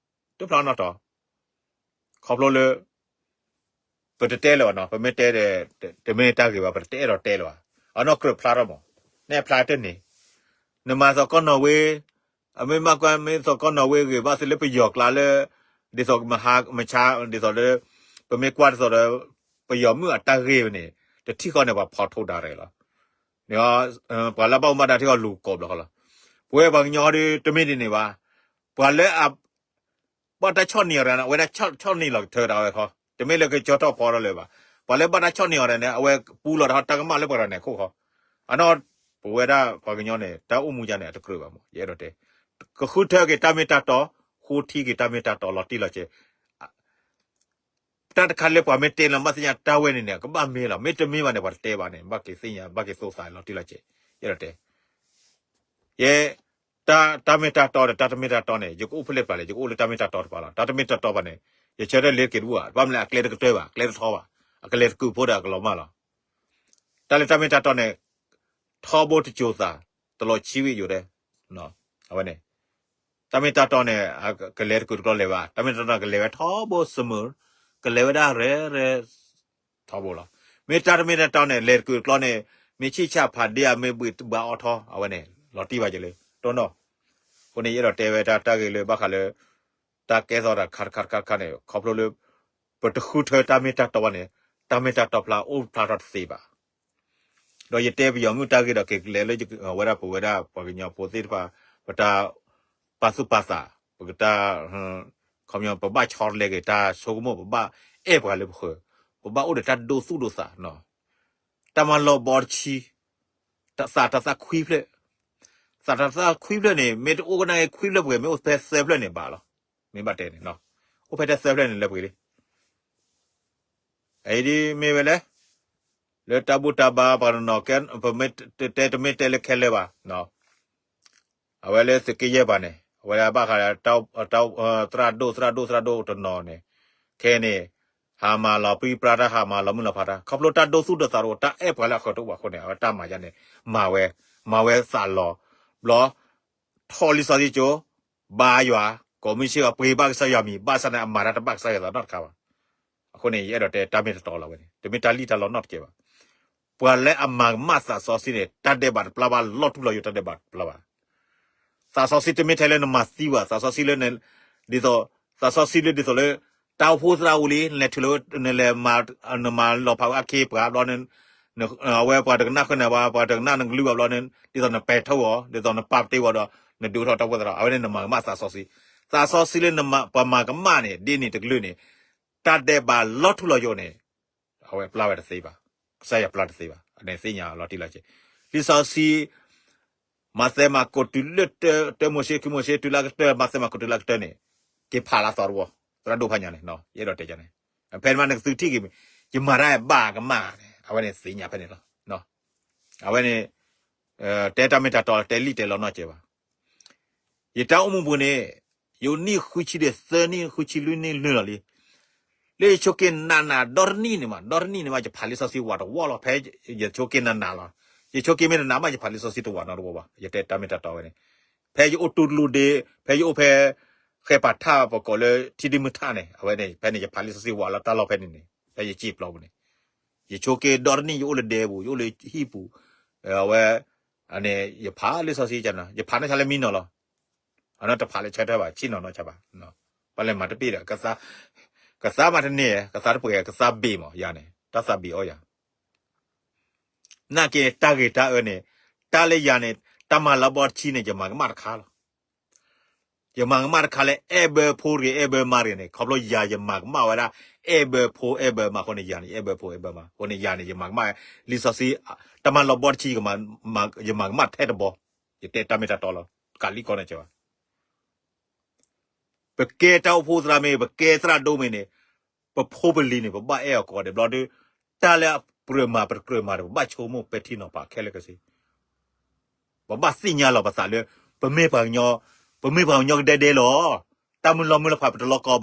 တဖျါနီၢ်တီ ခီဖျိလၢ ပတတဲလၢၤဘၣ်နီၤ ပမ့ၢ်တဲဒီး တမ့ၢ်တၢ်ဂ့ၤဘၣ် ပတအဲၣ်ဒိးတဲလၢၤဘၣ် အနီၢ်ကြၢးဖျါထီၣ်မး နဲၣ်ဖျါတန့ၢ် နမၤသိးကီၢ်နီၣ်ဝ့ အမ့ၢ်မ့ၢ်ကွၢ်မ့ၢ်သိးကီၢ်နီၣ်ဝ့ဂ့ၤဘၣ်သ့လၢပယီၤကျါလၢ ဒ်သိးမဟါမဆါ ဒ်သိးလၢ ပမ့ၢ်ကွၢ်ဒ်သိးဒီး ပယီၤမုၣ်အတၢ်ဂ့ၢ်ဝဲန့ၣ် တထံၣ်ဃီန့ၣ် ပှၤဖီၣ်ထိၣ်ဒၣ်ရဲၣ်လီၤ န့ၣ် ပှၤလၢဘၣ်မူဘၣ်ဒါထံၣ်ဃီလူၤကိးဘျီဃီလီၤ ပဝဲပှၤကညီဒီး တမ့ၢ်ဒ်န့ၣ်ဘၣ် ပှၤလၢအ ဘၣ်တၢ်ဆီၣ်န့ၢ်အီၤတဂၤန့ၣ် အဝဲဒၣ်ဆီၣ်န့ၢ်လီၤကထၢဒၣ်ဝဲခီ တမ့ၢ်လၢကကၠီထီၣ်ဖီထီၣ်လၢၤဘၣ် ပှၤလၢဘၣ်တၢ်ဆီၣ်န့ၢ်အီၤတဂၤန့ၣ် အဝဲပူလီၤတၢ်တၢ်ကမၣ်လၢပှၤတဂၤန့ၣ်အခိၣ်ဃီ အနီၢ် ပဝဲဒၣ်ပှၤကညီန့ၣ် တၢ်အိၣ်မူယါန့ၣ် အတကြၢးဘၣ်မး ယအဲၣ်ဒိးတဲ, ကဃုထၢက့ၤတၢ်မ့ၢ်တၢ်တီ, ဃိထံက့ၤတၢ်မ့ၢ်တၢ်တီလီၤတံၢ်လီၤဆဲး တၢ်တခါလၢပှၤမ့ၢ်တဲလီၤ ဘၣ်သ့ၣ်ညါတၢ်ဝဲန့ၣ်န့ၣ် ကဘၣ်မ့ၢ်လီၤ, မ့ၢ်တမ့ၢ်ဘၣ်န့ၣ် ပှၤတတဲဘၣ်န့ၣ် ဘၣ်က့ၤသ့ၣ်ညါ ဘၣ်က့ၤသိၣ်သးလီၤတံၢ်လီၤဆဲး, ယအဲၣ်ဒိးတဲ, ယဲ, တၢ်, တၢ်မ့ၢ်တၢ်တီဒီး တၢ်တမ့ၢ်တၢ်တီန့ၣ် ယကအိၣ်ဖဲလဲၣ်တပၤလဲၣ်, ယကအိၣ်လၢတၢ်မ့ၢ်တၢ်တီတပၤလီၤ. တၢ်တမ့ၢ်တၢ်တီဘၣ်န့ၣ် ယဆၢထၢၣ်လ့ၤတက့ၤတဘူၣ်ဘၣ်, ဘၣ်မနုၤလဲၣ် အကျဲတကတၢၢ်ဘၣ်, အကျဲတထီဘၣ်, အကလဲၤတကုးဖိဒီးအကလီၤမၢ်လီၤ. တၢ်လၢတၢ်မ့ၢ်တၢ်တီန့ၣ် ထီဘိတစိၤသး တလီၤဆံဝံၣ်ယိာ်ဒဲး, အဝဲန့ၣ်, တၢ်မ့ၢ်တၢ်တီန့ၣ် ကလဲၤတကုးတကျီလဲၤဘၣ်, တၢ်မ့ၢ်တၢ်တီန့ၣ် ကလဲၤဝဲထီဘိစမုၢ်, ကလဲၤဝဲဒၣ်ရဲၣ်ရဲၣ် ထီဘိလီၤ. မ့ၢ်တၢ်တမ့ၢ်တၢ်တီန့ၣ် လဲၤတကုးတကျီန့ၣ် မ့ၢ်ဆံၣ်ဆၣ်ဖးဒ့ဧါ မ့ၢ်ဘှံးဘၣ်အီထီ အဝဲန့ၣ် လီၤတံၢ်ဘၣ်က့ၤလၢ တိၢ်နီၣ်. အဃိန့ၣ် ယအဲၣ်ဒိးတဲဝဲတၢ်ဂ့ၢ်လၢဘၣ်ဃးလၢ တၢ်ကဲထီၣ်တၢ်တခါတခါတခါန့ၣ် ခီဖျိလၢ ပတဃုထၢတၢ်မ့ၢ်တၢ်တီဘၣ်န့ၣ် တၢ်မ့ၢ်တၢ်တီဖျါအိၣ်ဖျါထီၣ်တသ့ဘၣ်. ဒီးယတဲပယီၤမုၢ်တၢ်ဂ့ၢ်ဒီး ကကလဲၤလၢဝဲဒၣ်ပဝဲဒၣ်ပှၤကညီဖိသ့ၣ်တဖၣ် ပတၢ်ပာ်သူၣ်ပာ်သး, ပကတၢ် ခီပညီ ပဘၣ်ဆီတလဲက့ၤတၢ်ဆိကမိၣ်, ပဘၣ်အဲၣ်ပှၤလၢပဃၢၤ, ပဘၣ်အိၣ်ဒီးတၢ်ဒိသူၣ်ဒိသး, တၢ်မၤလီၤဘီတဆံ, သးတၢ်သၣ်ခွံဖျၢၣ်, သးတၢ်သၣ်ခွံဖျၢၣ်န့ၣ် မ့ၢ်တအိၣ်ကနၣ်က့ၤခွံဖျၢၣ်ပှဲၤ, မ့ၢ်အိၣ်ဖဲသၢဖျၢၣ်န့ၣ်ဘၣ်လီၤ. မ့ၢ်ဘၣ်တဲန့ၣ်, အိၣ်ဖဲတၢ်သၢဖျၢၣ်န့ၣ်လၢပှဲၤလံ. အအံၤဒ်မ့ၢ်ဝဲလဲၣ်, လၢတၢ်ဘူၣ်တၢ်ဘါပှၤတနီၤကဲ ပမ့ၢ်တဲတမ့ၢ်တဲလၢခဲလၢာ်ဘၣ်, အဝဲလၢသုးက့ယဲၢ်ပၤန့ၣ် အဝဲဒၣ်ဘၣ်ဃးဒီး သရၣ်ဒိၣ်သရၣ်ဒိၣ်သရၣ်ဒိၣ်တနီၤန့ၣ်, ခဲအံၤန့ၣ် ဟးမၤလီၤပြံပြါတၢ် ဟးမၤလီၤမုၢ်လီၤဖးတၢ် ခီဖျိတၢ်ဒိသူၣ်ဒိသးတအိၣ် တၢ်အဲၣ်ပှၤလၢအဃၢၤတအိၣ်ဘၣ်အဃိန့ၣ် အဝဲတၢ်မၤယါန့ၣ် မၤဝဲ, မၤဝဲသးလီၤ, ဘျီ ထီၣ်လံာ်စီဆှံကၠိ, ဘါယွၤ, ကိးမုၢ်ဆ့ၣ်ဂီၤပှ့ၤဘၣ်ကစၢ်ယွၤမံၤ ဘၣ်ဆၣ်န့ၣ် အမၤတၢ်တဘၣ်ကစၢ်ယွၤသးနီတခါဘၣ်. အဃိန့ၣ် ယအဲၣ်ဒိးတဲတၢ်မ့ၢ်တတီလီၤဝဲန့ၣ် တမ့ၢ်တၢ်လံၣ်တၢ်လီနီတကဲဘၣ်. ပှၤလၢအမၤကမၣ်သးစီဆှံန့ၣ် တၢ်ဒဲးဘးတပျၢ်ဘၣ် လီၢ်ထူလီၤယိာ်တၢ်ဒဲးဘးတပျၢ်ဘၣ်. သးစီဆှံတမ့ၢ်ထဲလၢနမၤသံဘၣ်, သးစီဆှံလၢ ဒ်သိး, သးစီဆှံလၢဒ်သိးလၢ တၢ်အိၣ်ဖှိၣ်သရၣ်အိၣ်လံ နလဲၤထုးလၢ နလဲၤမၤ, နမၤလီၤဖးဝဲအခ့အပှၤဘျီန့ၣ် အဝဲပှၤတကနၣ်ဃုာ်နၤဘၣ်, ပှၤတကနၣ်နကလုၢ်ဘၣ်ဘျီန့ၣ် ဒ်သိးနပဲာ်ထီၣ်အီၤ, ဒ်သိးနပာ်ပတ့ၢ်အီၤဒီး နဒုးထီၣ်တၢ်အိၣ်ဖှိၣ်သရၣ် အဝဲန့ၣ်နမၤကမၣ်သးစီဆှံ. သးစီဆှံလၢပှၤမၤကမၣ်န့ၣ် ဒ်န့ၣ်တကလုာ်န့ၣ် တၢ်ဒဲးဘးလီၢ်ထူလီၤယိာ်န့ၣ် အဝဲပျၢ်ဝဲတသ့ဘၣ်, ကစၢ်ယွၤပျၢ်တသ့ဘၣ်, အန့ၣ်သ့ၣ်ညါလီၤတံၢ်လီၤဆဲး. လံာ်စီဆှံ မးသဲမးကီးတုၤလၢတၢမိၤၡ့ ခံမိၤၡ့ တုၤလၢကတၢၢ် မးသဲမးကီးတုၤလၢကတၢၢ်န့ၣ် က့ၤဖးလၢသီတဝီ, သရၣ်ဒိၣ်ဖးညါန့ၣ် ယအဲၣ်ဒိးတဲန့ၣ်, ဖဲန့ၣ်မးနကသုထံၣ်က့ၤ ယမၤတၢ်ဘၣ်ကမၣ်န့ၣ် အဝဲန့ၣ်သ့ၣ်ညါဖဲန့ၣ်လီၤ. အဝဲန့ၣ် တဲတၢ်မ့ၢ်တၢ်တီ တဲလံၣ်တဲလီနီတကဲဘၣ်. ယတၢ်အိၣ်မူပူၤန့ၣ် ယနံၣ်ဃုဆံဒီးသၢနံၣ် ဃုဆံလွံၢ်နံၣ်လွံၢ်လီၤလံ. လၢယဆိးက့ၤနးနး ဒီတနံၣ်န့ၣ်မး ဒီတနံၣ်န့ၣ်မး ယဖးလံာ်စီဆှံဝးတဝီလီၤ. ဖဲယဆိးက့ၤနးနးလီၤ. ယဆိးက့ၤမ့ၢ်နးနးမး ယဖးလံာ်စီဆှံတဝးနီတဝီဘၣ်. ယတဲတၢ်မ့ၢ်တၢ်တီဝဲန့ၣ်, ဖဲယအိၣ်တူၢ်လိာ်ဒ့, ဖဲယအိၣ်ဖဲ ဃဲပၤထၣ်ပကိးလၢထံဒ့မုၢ်ထၣ်န့ၣ် အဝဲန့ၣ် ဖဲန့ၣ် ယဖးလံာ်စီဆှံဝးလီၤတၢ်လီၢ်ဖဲန့ၣ်န့ၣ် ဖဲယစံၣ်ပျီပူၤန့ၣ် ယဆိးက့ၤဒီတနံၣ် ယအိၣ်လၢဒဲပူၤ ယအိၣ်လၢဟံၣ်ပူၤ, အဝဲ အန့ၣ် ယဖးလံာ်စီဆှံကန့ၣ် ယဖးန့ၢ်ဆါလၢမံနီၤလီၤ. အနီၢ်တဖးလၢဆၢထၢၣ်ဘၣ် ဆံၣ်နီၤနီၢ်ဆါဘၣ်. ပလဲၤမၤတပ့ၢ်ဒီး ကသါမးတန့ၢ် ကသါတပှဲၤ ကသါဘ့ၣ်မး ယၤန့ၣ် တၢ်သးဘ့ၣ်အီယၤ. နာ်က့ တၢ်ဂ့ၤတၢ်အၢန့ၣ် တၢ်လၢယၤန့ၣ် တၢ်မၤလီၤဘီတဆံန့ၣ် ယမၤကမၣ်တခါလီၤ. ယမၤကမၣ်တခါလၢ အဲၣ်ဘၢဖိတဂ့ၤ အဲၣ်ဘၢမါတဂ့ၤန့ၣ် ခီဖျိယၤယမၤကမၣ်ဝဲဒၣ် အဲၣ်ဘၢဖိအဲၣ်ဘၢမါအဃိန့ၣ် ယၤန့ၣ် ယမၤကမၣ် လံာ်စီဆှံ တၢ်မၤလီၤဘီတဆံ ယမၤကမၣ်ထဲတဘီ, ယတဲတၢ်မ့ၢ်တၢ်တီလီၤ. ကးလံၣ်ကီန့ၣ်ကဲဘၣ်. ပကဲတၢ်အိၣ်ဖှိၣ်သရၣ်မ့ၢ် ပကဲသရၣ်ဒိၣ်မ့ၢ်န့ၣ် ပဖိပလံၤန့ၣ် ပဘၣ်အဲၣ်အီၤကိးဂၤဒဲးဘျီဒီး တၢ်လၢအကြၢးမၤ ပတကြၢးမၤဒီး ပဘၣ်ဆိကမိၣ်ပဲာ်ထံနီၤဖးခဲလၢာ်ခဲဆ့. ပဘၣ်သ့ၣ်ညါလီၤပသးလၢ ပမ့ၢ်ပှၤကညီ, ပမ့ၢ်ပှၤကညီကဒဲကဒဲလီၤ. တၢ်မုၢ်လီၤမုၢ်လီၤဖး ပတလီၤကီဘၣ်.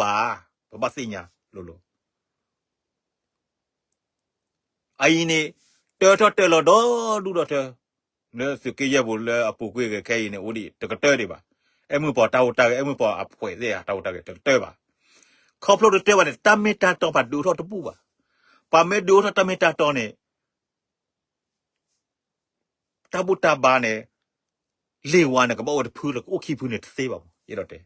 ပဘၣ်သ့ၣ်ညါလိၤလိၤ. အအံၤန့ၣ် တၢထီၣ်တၢလီၤဒီဒူၣ်ဒီထၢ လၢသုးက့ယဲၢ်ပူၤလၢအပူၤကွံာ်ဂ့ၤခဲအံၤန့ၣ် အိၣ်ဒံးတကတၢၢ်ဒံးဘၣ်. အဲၣ်မုၢ်ပှၤတၢ်ဟူးတၢ်ဂဲၤ အဲၣ်မုၢ်ပှၤအဖှဲးသ့ၣ်တၢ်ဟူးတၢ်ဂဲၤတကတၢၢ်ဘၣ်. ခီဖျိတကတၢၢ်ဘၣ်န့ၣ် တၢ်မ့ၢ်တၢ်တီပှၤဒုးအိၣ်ထီၣ်တဘူၣ်ဘၣ်. ပှၤမ့ၢ်ဒုးအိၣ်ထီၣ်တၢ်မ့ၢ်တၢ်တီန့ၣ် တၢ်ဘူၣ်တၢ်ဘါန့ၣ် လ့ၣ်ဝါန့ၣ် ကဘၣ်အိၣ်တဖုလီၤ ကအိၣ်ခံဖုန့ၣ်တသ့ဘၣ်မး ယအဲၣ်ဒိးတဲ.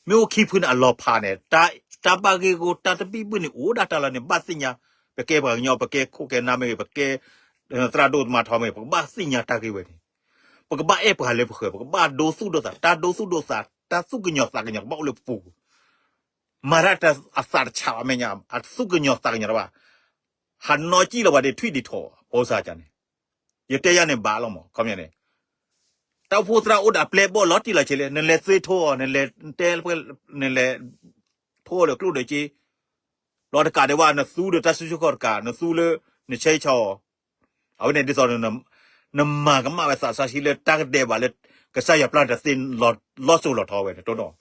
မ့ၢ်အိၣ်ခံဖုန့ၣ်အလီၤဖးန့ၣ် တၢ်ဘၣ်ဂ့ၢ်ဂီၢ်တၢ်တဘံၣ်ဘုၣ်န့ၣ် အိၣ်ဒၣ်တၢ်လီၤန့ၣ် ဘၣ်သ့ၣ်ညါ, ပကဲပှၤကညီ ပကဲခိၣ်ကဲနၢ်မ့ၢ်ဂ့ၤ ပကဲသရၣ်ဒိၣ်မၤထီမ့ၢ်ဂ့ၤ ပကဘၣ်သ့ၣ်ညါတၢ်ဂ့ၢ်ဝဲန့ၣ်, ပကဘၣ်အဲၣ်ပှၤလၢပဃၢၤ ပကဘၣ်ဒိသူၣ်ဒိသး တၢ်ဒိသူၣ်ဒိသး တၢ်သူၣ်ကညီၤသးကညီၤကဘၣ်အိၣ်လၢပပူၤ မၤတၢ်အသးတဆးဘၣ် မဲာ်ညါ အသူၣ်ကညီၤသးကညီၤတဘၣ်, ဟးနီၢ်ကံၣ်လီၤပှၤဒ်ထွံၣ်ဒ်ထိး ဖိစါကန့ၣ်, ယတဲယၤန့ၣ်ဘၣ်လီၤမး ခီပညီန့ၣ် တၢ်အိၣ်ဖှိၣ်သရၣ်အိၣ်ဒီးအပျဲၢ်ဘီၣ်လီၤတံၢ်လီၤဆဲးလံ, နလဲၤသွ့ထိအီၤ, နလဲၤတဲ, နလဲၤထိအီၤလၢကျိၣ်ဒီးက့, လီၤတကးဒံးဘၣ် နသူဒီးတၢ်စုဆူၣ်ခီၣ်တကး, နသူလၢ နဆဲးဆီအီၤ, အဝဲန့ၣ်ဒ်သိး နမၤကမၣ်ဝဲသးစီဆှံလၢတၢ်ကဒဲးဘၣ်လၢ ကစၢ်ယွၤပျၢ်တသ့ လီၤစိၤလီၤထီဝဲန့ၣ် တိၢ်နီၣ်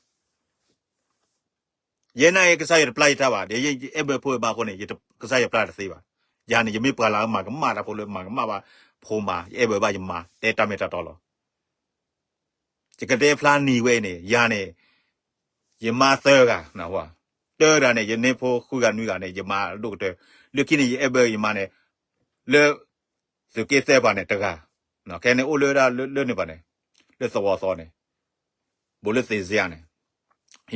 ယဲနာ်က့ ကစၢ်ယွၤတပျၢ်ယတၢ်ဘၣ်, ဒီးယအဲၣ်ဘၢဖိဘၣ်အဃိန့ၣ် ကစၢ်ယွၤပျၢ်တသ့ဘၣ်. ယၤန့ၣ် ယမ့ၢ်ပှၤလၢမၤကမၣ်တၢ်ဖိလၢ မၤကမၣ်ဘၣ်ဖိမၤ, ယအဲၣ်ဘၢဘၣ်ယမၤ, တဲတၢ်မ့ၢ်တၢ်တီလီၤ. ယကတဲဖျါနံၤဝဲအံၤန့ၣ် ယၤန့ၣ် ယမါသၢဂၤ, တၢတဂၤန့ၣ် ယန့ၢ်ဖိဃုဂၤနွံဂၤန့ၣ် ယမၤဒိၣ်ကတၢၢ်, လၢခံန့ၣ် ယအဲၣ်ဘၢယမါန့ၣ် လၢ သုးက့သၢပှၤန့ၣ်တဂၤ, ခဲန့ၣ်အိၣ်လၢဒၣ်လၢန့ၣ်ပှၤန့ၣ်, လၢသဝီသီန့ၣ်, ဘူးလၢသ့ၣ်စ့ဧါန့ၣ်,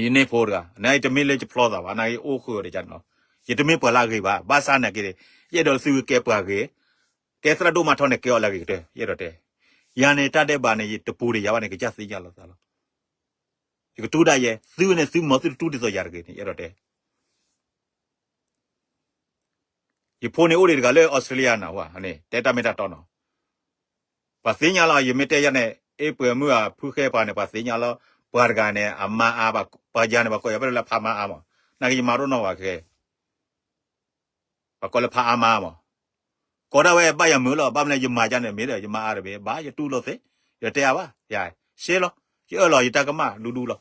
ယန့ၢ်ဖိတဂၤ, နယတမ့ၢ်လၢယဖျီသးဘၣ်, နာ်က့အိၣ်ဃုာ်ဒီးယၤန့ၣ်လီၤ. ယတမ့ၢ်ပှၤလၢအဂ့ၤဘၣ်, ဘၣ်ဆၣ်နာ်က့ ယအဲၣ်ဒိးသုကဲပှၤဂ့ၤ, ကဲသရၣ်ဒိၣ်မးထီၣ်န့ၣ် ကဲအီၤလၢအဂ့ၤကတၢၢ်, ယအဲၣ်ဒိးတဲ. ယၤန့ၣ် တၢ်ဒဲးဘးန့ၣ် ယတပူၤဒီးယၤဘၣ်န့ၣ် ကစၢ်သ့ၣ်ညါလီၤသးလီၤ. ယကတူၢ်ဒၣ်ယဲ, သုဝဲန့ၣ် သုမၤသုတတူၢ်ဒ်သိးယၤတဂ့ၤန့ၣ် ယအဲၣ်ဒိးတဲ ယဖိန့ၣ်အိၣ်ဒံးတဂၤလၢ Australia န့ၣ်, တဲတၢ်မ့ၢ်တၢ်တီနီၤ. ပှၤသ့ၣ်ညါလီၤ, ယမ့ၢ်တဲယၤန့ၣ် အ့ၣ်ပှဲၤမုၢ်အဖုဃဲပှၤန့ၣ် ပှၤသ့ၣ်ညါလီၤ, ပှၤတဂၤန့ၣ် အမါအါ, ပှၤယၤန့ၣ် ပှၤကိးယၤဖဲလၢဖးမါအါမး, နာ်က့ယမၤတအိၣ်နီတဂၤခဲ, ပှၤကိးလၢဖးအါမါမး, ကိးဒၣ်ဝဲဘၣ်ယၤမုာ်လီၤ, ဘၣ်မနုၤလဲၣ် ယမၤယၤန့ၣ်မ့ၢ်ဒီး ယမါအါတမ့ၢ်, ဘၣ်ယတူၢ်လိာ်သ့, ယတဲအါဘၣ်, ယၤ, ရှဲလီၤ, ယအၢၣ်လီၤ ယတၢ်ကမၣ်ဒူဒူလီၤ.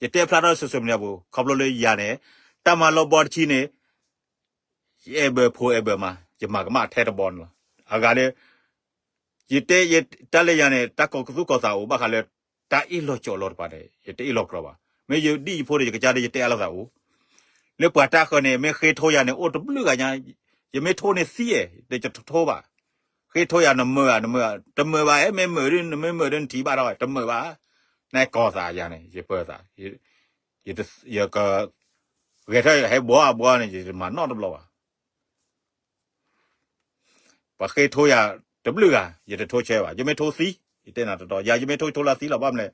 ယတဲဖျါထီၣ် social media ပူၤ ခီဖျိလၢယၤန့ၣ် တၢ်မၤလီၤဘီတဆံန့ၣ် ယအဲၣ်ဘၢဖိအဲၣ်ဘၢမး, ယမၤကမၣ်ထဲတဘီန့ၣ်လီၤ. အဂၤလၢ ယတဲ တၢ်လၢယၤန့ၣ် တၢ်ကီၤကသူၣ်ကီၤသးအိၣ် ဘၣ်ဃးလၢ တၢ်အ့ၣ်လိာ်ကၠီလိာ်တဖၣ်န့ၣ် ယတအ့ၣ်လိာ်ကြီဘၣ်. မ့ၢ်ယဒ်ယဖိဒီး ယကစၢ်ဒီး ယတဲအါလိာ်သးအိၣ် လၢပှၤတၢ်ဃၢၤန့ၣ် မ့ၢ်ဃ့ထိယၤန့ၣ် အိၣ်တဘျုးဂၤညါ, ယမ့ၢ်ထိန့ၣ်သံအဲၣ် ဒီးယတထိဘၣ်. ဃ့ထိယၤ နမၢဧါ နမၢဧါ, တမၢဘၣ်, အဲ မ့ၢ်မၢဒီး နမ့ၢ်မၢဒီး နထံၣ်ဘၣ်ထီၣ်, တမၢဘၣ်. နကီၤသးယၤန့ၣ် ယပၢၤသး, ယက ဂဲၤထီၣ်ဟဲဘှီဘှီန့ၣ် ယတမၤနီတဘျီဘၣ်. ပှၤဃ့ထိယၤတဘျုးဂၤ ယတထိဆၢဘၣ်, ယမ့ၢ်ထိသံ, ယတဲနၤတတီၤ ယၤ ယမ့ၢ်ထိထိလၢသံလီၤ ဘၣ်မနုၤလဲၣ်,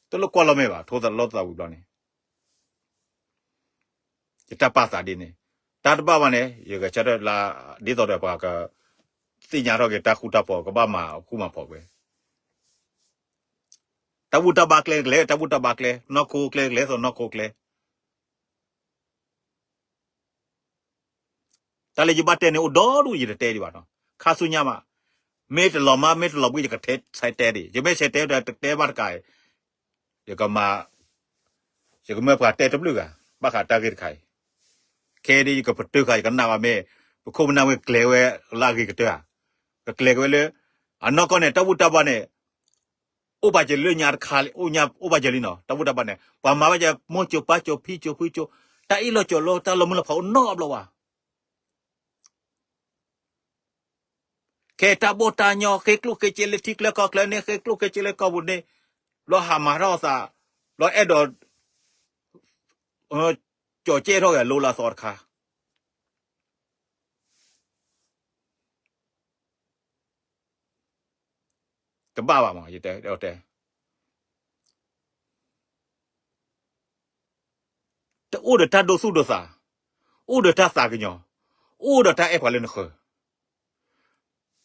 တလိၣ်ကွၢ်လီၤမ့ၢ်ဘၣ်, ထိသးလီသးဝံၤဘျီန့ၣ် ယတၢ်ပာ်သးဒ်န့ၣ်, တၢ်တဘၣ်ဘၣ်န့ၣ် ယဂဲၤဆၢထၢၣ်လၢ ဒ်သိးဒီးပှၤက သ့ၣ်ညါထီၣ်က့ၤတၢ်ဃူတၢ်ဖိး ကဘၣ်မၤဃူမၤဖိးဝဲ, တၢ်ဘူၣ်တၢ်ဘါကျဲကလဲၤ တၢ်ဘူၣ်တၢ်ဘါကျဲ, နီၢ်ခိကျဲကလဲၤသိးနီၢ်ခိကျဲ တၢ်လၢယဘၣ်တဲန့ၣ် အိၣ်ဒီဒူၣ် ယတတဲဒံးဘၣ်နီၤ, ခါဆူညါမး, မ့ၢ်တလီၤမၢ် မ့ၢ်တလီၤဘှံး ယကထဲဆဲးတဲဒံး, ယမ့ၢ်ဆဲးတဲဒီး တတဲဘၣ်တကးအံၤ, ယကမၤ, ယကမၢပှၤတဲတဘျုးဂၤ ဘၣ်ဃးတၢ်ဂ့ၢ်တခါအံၤ, ခဲဒ်ယကပတုာ်ဃာ် ယကနၣ်ဘၣ်မ့ၢ် ပခိၣ်ပနၢ်ဝဲကျဲၤဝဲလၢအဂ့ၤကတၢၢ်ဧါ, ကကျဲၤက့ၤဝဲလၢ အနီၢ်ကီၢ်န့ၣ် တၢ်ဘူၣ်တၢ်ဘါန့ၣ် အိၣ်ဘၣ်က့ၤလၢညါတခါ, အိၣ်ဘၣ်က့ၤလံနီၤ, တၢ်ဘူၣ်တၢ်ဘါန့ၣ် ပှၤမၤဘၣ်က့ၤ မိၢ်ကၠိၤပၢ်ကၠိၤဖံကၠိၤဖုကၠိၤ, တၢ်အ့ၣ်လိာ်ကၠီလိာ် တၢ်လီၤမုၢ်လီၤဖးအိၣ်နီတဘျီဘၣ်. ခဲတၢ်ဘီၣ်တၢ်ညီ ဃ့ကျိၣ်ဃ့စ့လၢထံကျါကီၢ်ကျါန့ၣ် ဃ့ကျိၣ်ဃ့စ့လၢကီၢ်ပူၤန့ၣ်, ဘျီဟးမၤထီၣ်သး, ဘျီအဲၣ်ဒိး ကၠီၤကဲထီၣ်ဂ့ၤ လိလၢသီတခါ တဘၣ်ဘၣ်မး ယတဲ, တဲ, တအိၣ်ဒီးတၢ်ဒိသူၣ်ဒိသး, အိၣ်ဒီးတၢ်သးကညီၤ, အိၣ်ဒီးတၢ်အဲၣ်ပှၤလၢနဃၢၤ,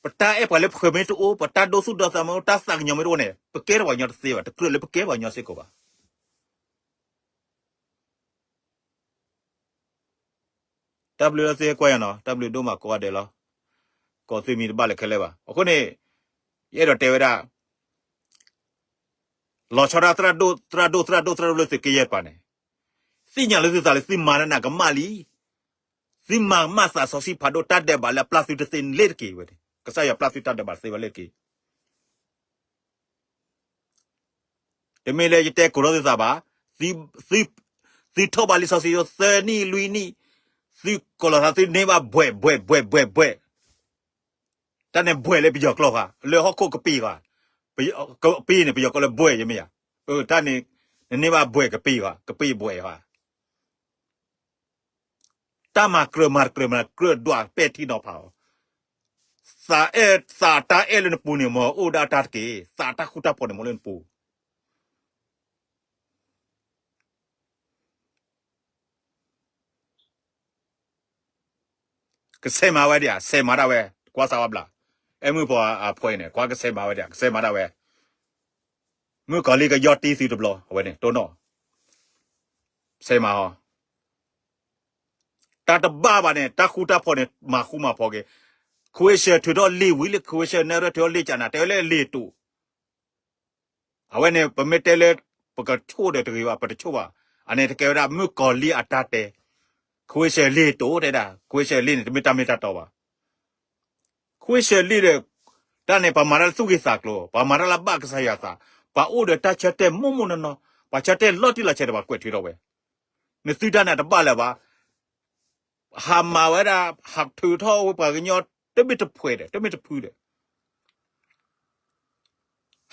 ပတၢ်အဲၣ်ပှၤလၢပဃၢၤမ့ၢ်တအိၣ်, ပတၢ်ဒိသူၣ်ဒိသးမ့ၢ်အိၣ်, တၢ်သးကညီၤမ့ၢ်တအိၣ်န့ၣ် ပကဲထီၣ်ပှၤကညီတသ့ဘၣ်, တကြၢးလၢပကဲပှၤကညီစ့ၢ်ကီးဘၣ်. တၢ်ဘျုးလၢသုဟဲကွၢ်ယၤနီၤ, တၢ်ဘျုးဒိၣ်မးကိးဂၤဒဲးလီၤ. ကိးသုမံၤတဘၣ်လၢၤခဲလၢာ်ဘၣ်. အဃိန့ၣ် ယအဲၣ်ဒိးတဲဝဲဒၣ်, လီၤဆီဒၣ်သရၣ်ဒိၣ် သရၣ်ဒိၣ် သရၣ်ဒိၣ် သရၣ်ဒိၣ်လၢသုးက့ယဲၢ်တပၤန့ၣ်, သ့ၣ်ညါလၢသုသးလၢသုမၤတၢ်န့ၣ်ကမၣ်လံ. သုမၤကမၣ်သးစီဆှံဖးဒိၣ် တၢ်ဒဲးဘးလၢအပျၢ်သုတသ့န့ၣ်လ့ၤတက့ၢ်ဝဲန့ၣ်, ကစၢ်ယွၤပျၢ်သုတၢ်ဒဲးဘးတသ့ဝဲလ့ၤတက့ၢ်. တမ့ၢ်လၢယတဲကိးထီၣ်သုသးဘၣ်, သု, သုထီၣ်ဘၣ်လံာ်စီဆှံသၢနံၣ်လွံၢ်နံၣ်, သုကိးလီၤသးသုန့ၢ်ဘၣ်ဘှဲးဘှဲးဘှဲးဘှဲးဘှဲး, တၢ်န့ၣ်ဘှဲးလၢပယီၤကျိာ်ဧါ, လၢဟီၣ်ခိၣ်ကပ့ၤဧါ, ကပ့ၤန့ၣ် ပယီၤကျိာ်လၢဘှဲးယမ့ၢ်ဧါ, တၢ်န့ၣ်, နန့ၢ်ဘၣ်ဘှဲးကပ့ၤဧါ, ကပ့ၤဘှဲးဧါ. တၢ်မၤကြၢးမၤတကြၢးမၤကြၢးဒွးပဲာ်ထံနီၤဖးအီၤ, သးအဲၣ်သးတၢ်အဲၣ်လၢနပူၤန့ၣ် မ့ၢ်အိၣ်ဒၣ်တၢ်တက့ၢ်, သးတၢ်ဃူတၢ်ဖိးန့ၣ် မ့ၢ်လၢနပူၤ ကဆဲးမၤဝဲဒၣ်ဧါ, ဆဲးမၤဒၣ်ဝဲ, ကွၢ်စးဝါဘျး, အဲၣ်မုၢ်ပှၤအဖှဲးန့ၣ် ကွၢ်ကဆဲးမၤဝဲဒၣ် ကဆဲးမၤဒၣ်ဝဲ, မုၣ်ကီၤလံၢ်ကယီၢ်တံၢ်သုတဘျီ အဝဲန့ၣ် တိၢ်နီၣ်, ဆဲးမၤအီၤ တၢ်တဘၣ်ဘၣ်န့ၣ် တၢ်ဃူတၢ်ဖိးန့ၣ် မၤဃူမၤဖိးက့ၤ, ခွ့ဆၢၣ်ထုးထီၣ်လံာ်ဝံၤလံ ခွ့ဆၢၣ်နဲၣ်ရဲၣ်ထုးထီၣ်လံာ်ကနၤ တဲဝဲလၢလံာ်တိာ်, အဝဲန့ၣ် ပမ့ၢ်တဲလၢ ပကဆိၣ်ဒီးတဂ့ၤဘၣ် ပတဆိၣ်ဘၣ်, အန့ၣ်တကဲဝဲဒၣ်မုၣ်ကီၤလံၢ်အတၢ်တဲ, ခွ့ဆၢၣ်လံာ်တိာ်တဲဒၣ် ခွ့ဆၢၣ်လံာ်န့ၣ် တမ့ၢ်တၢ်မ့ၢ်တၢ်တီဘၣ်. ခွ့ဆၢၣ်လံာ်ဒီး တၢ်န့ၣ် ပှၤမၤတၢ်လၢသူၣ်ဂ့ၤသးကျိၤ, ပှၤမၤတၢ်လၢဘၣ်ကစၢ်ယွၤသး, ပှၤအိၣ်ဒီးတၢ်ဆၢတဲာ်မိၢ်မိၢ်နီၢ်နီၢ်, ပှၤဆၢတဲာ်လီၤတံၢ်လီၤဆဲးဒီးပှၤကွဲးထွဲထီၣ်ဝဲ, နသုတၢ်န့ၣ်တဘၣ်လၢၤဘၣ်, ဟးမၤဝဲဒၣ် ဟးထုးထီၣ်ဝဲပှၤကညီ တမ့ၢ်တဖှဲးဒီး တမ့ၢ်တဖုဒီး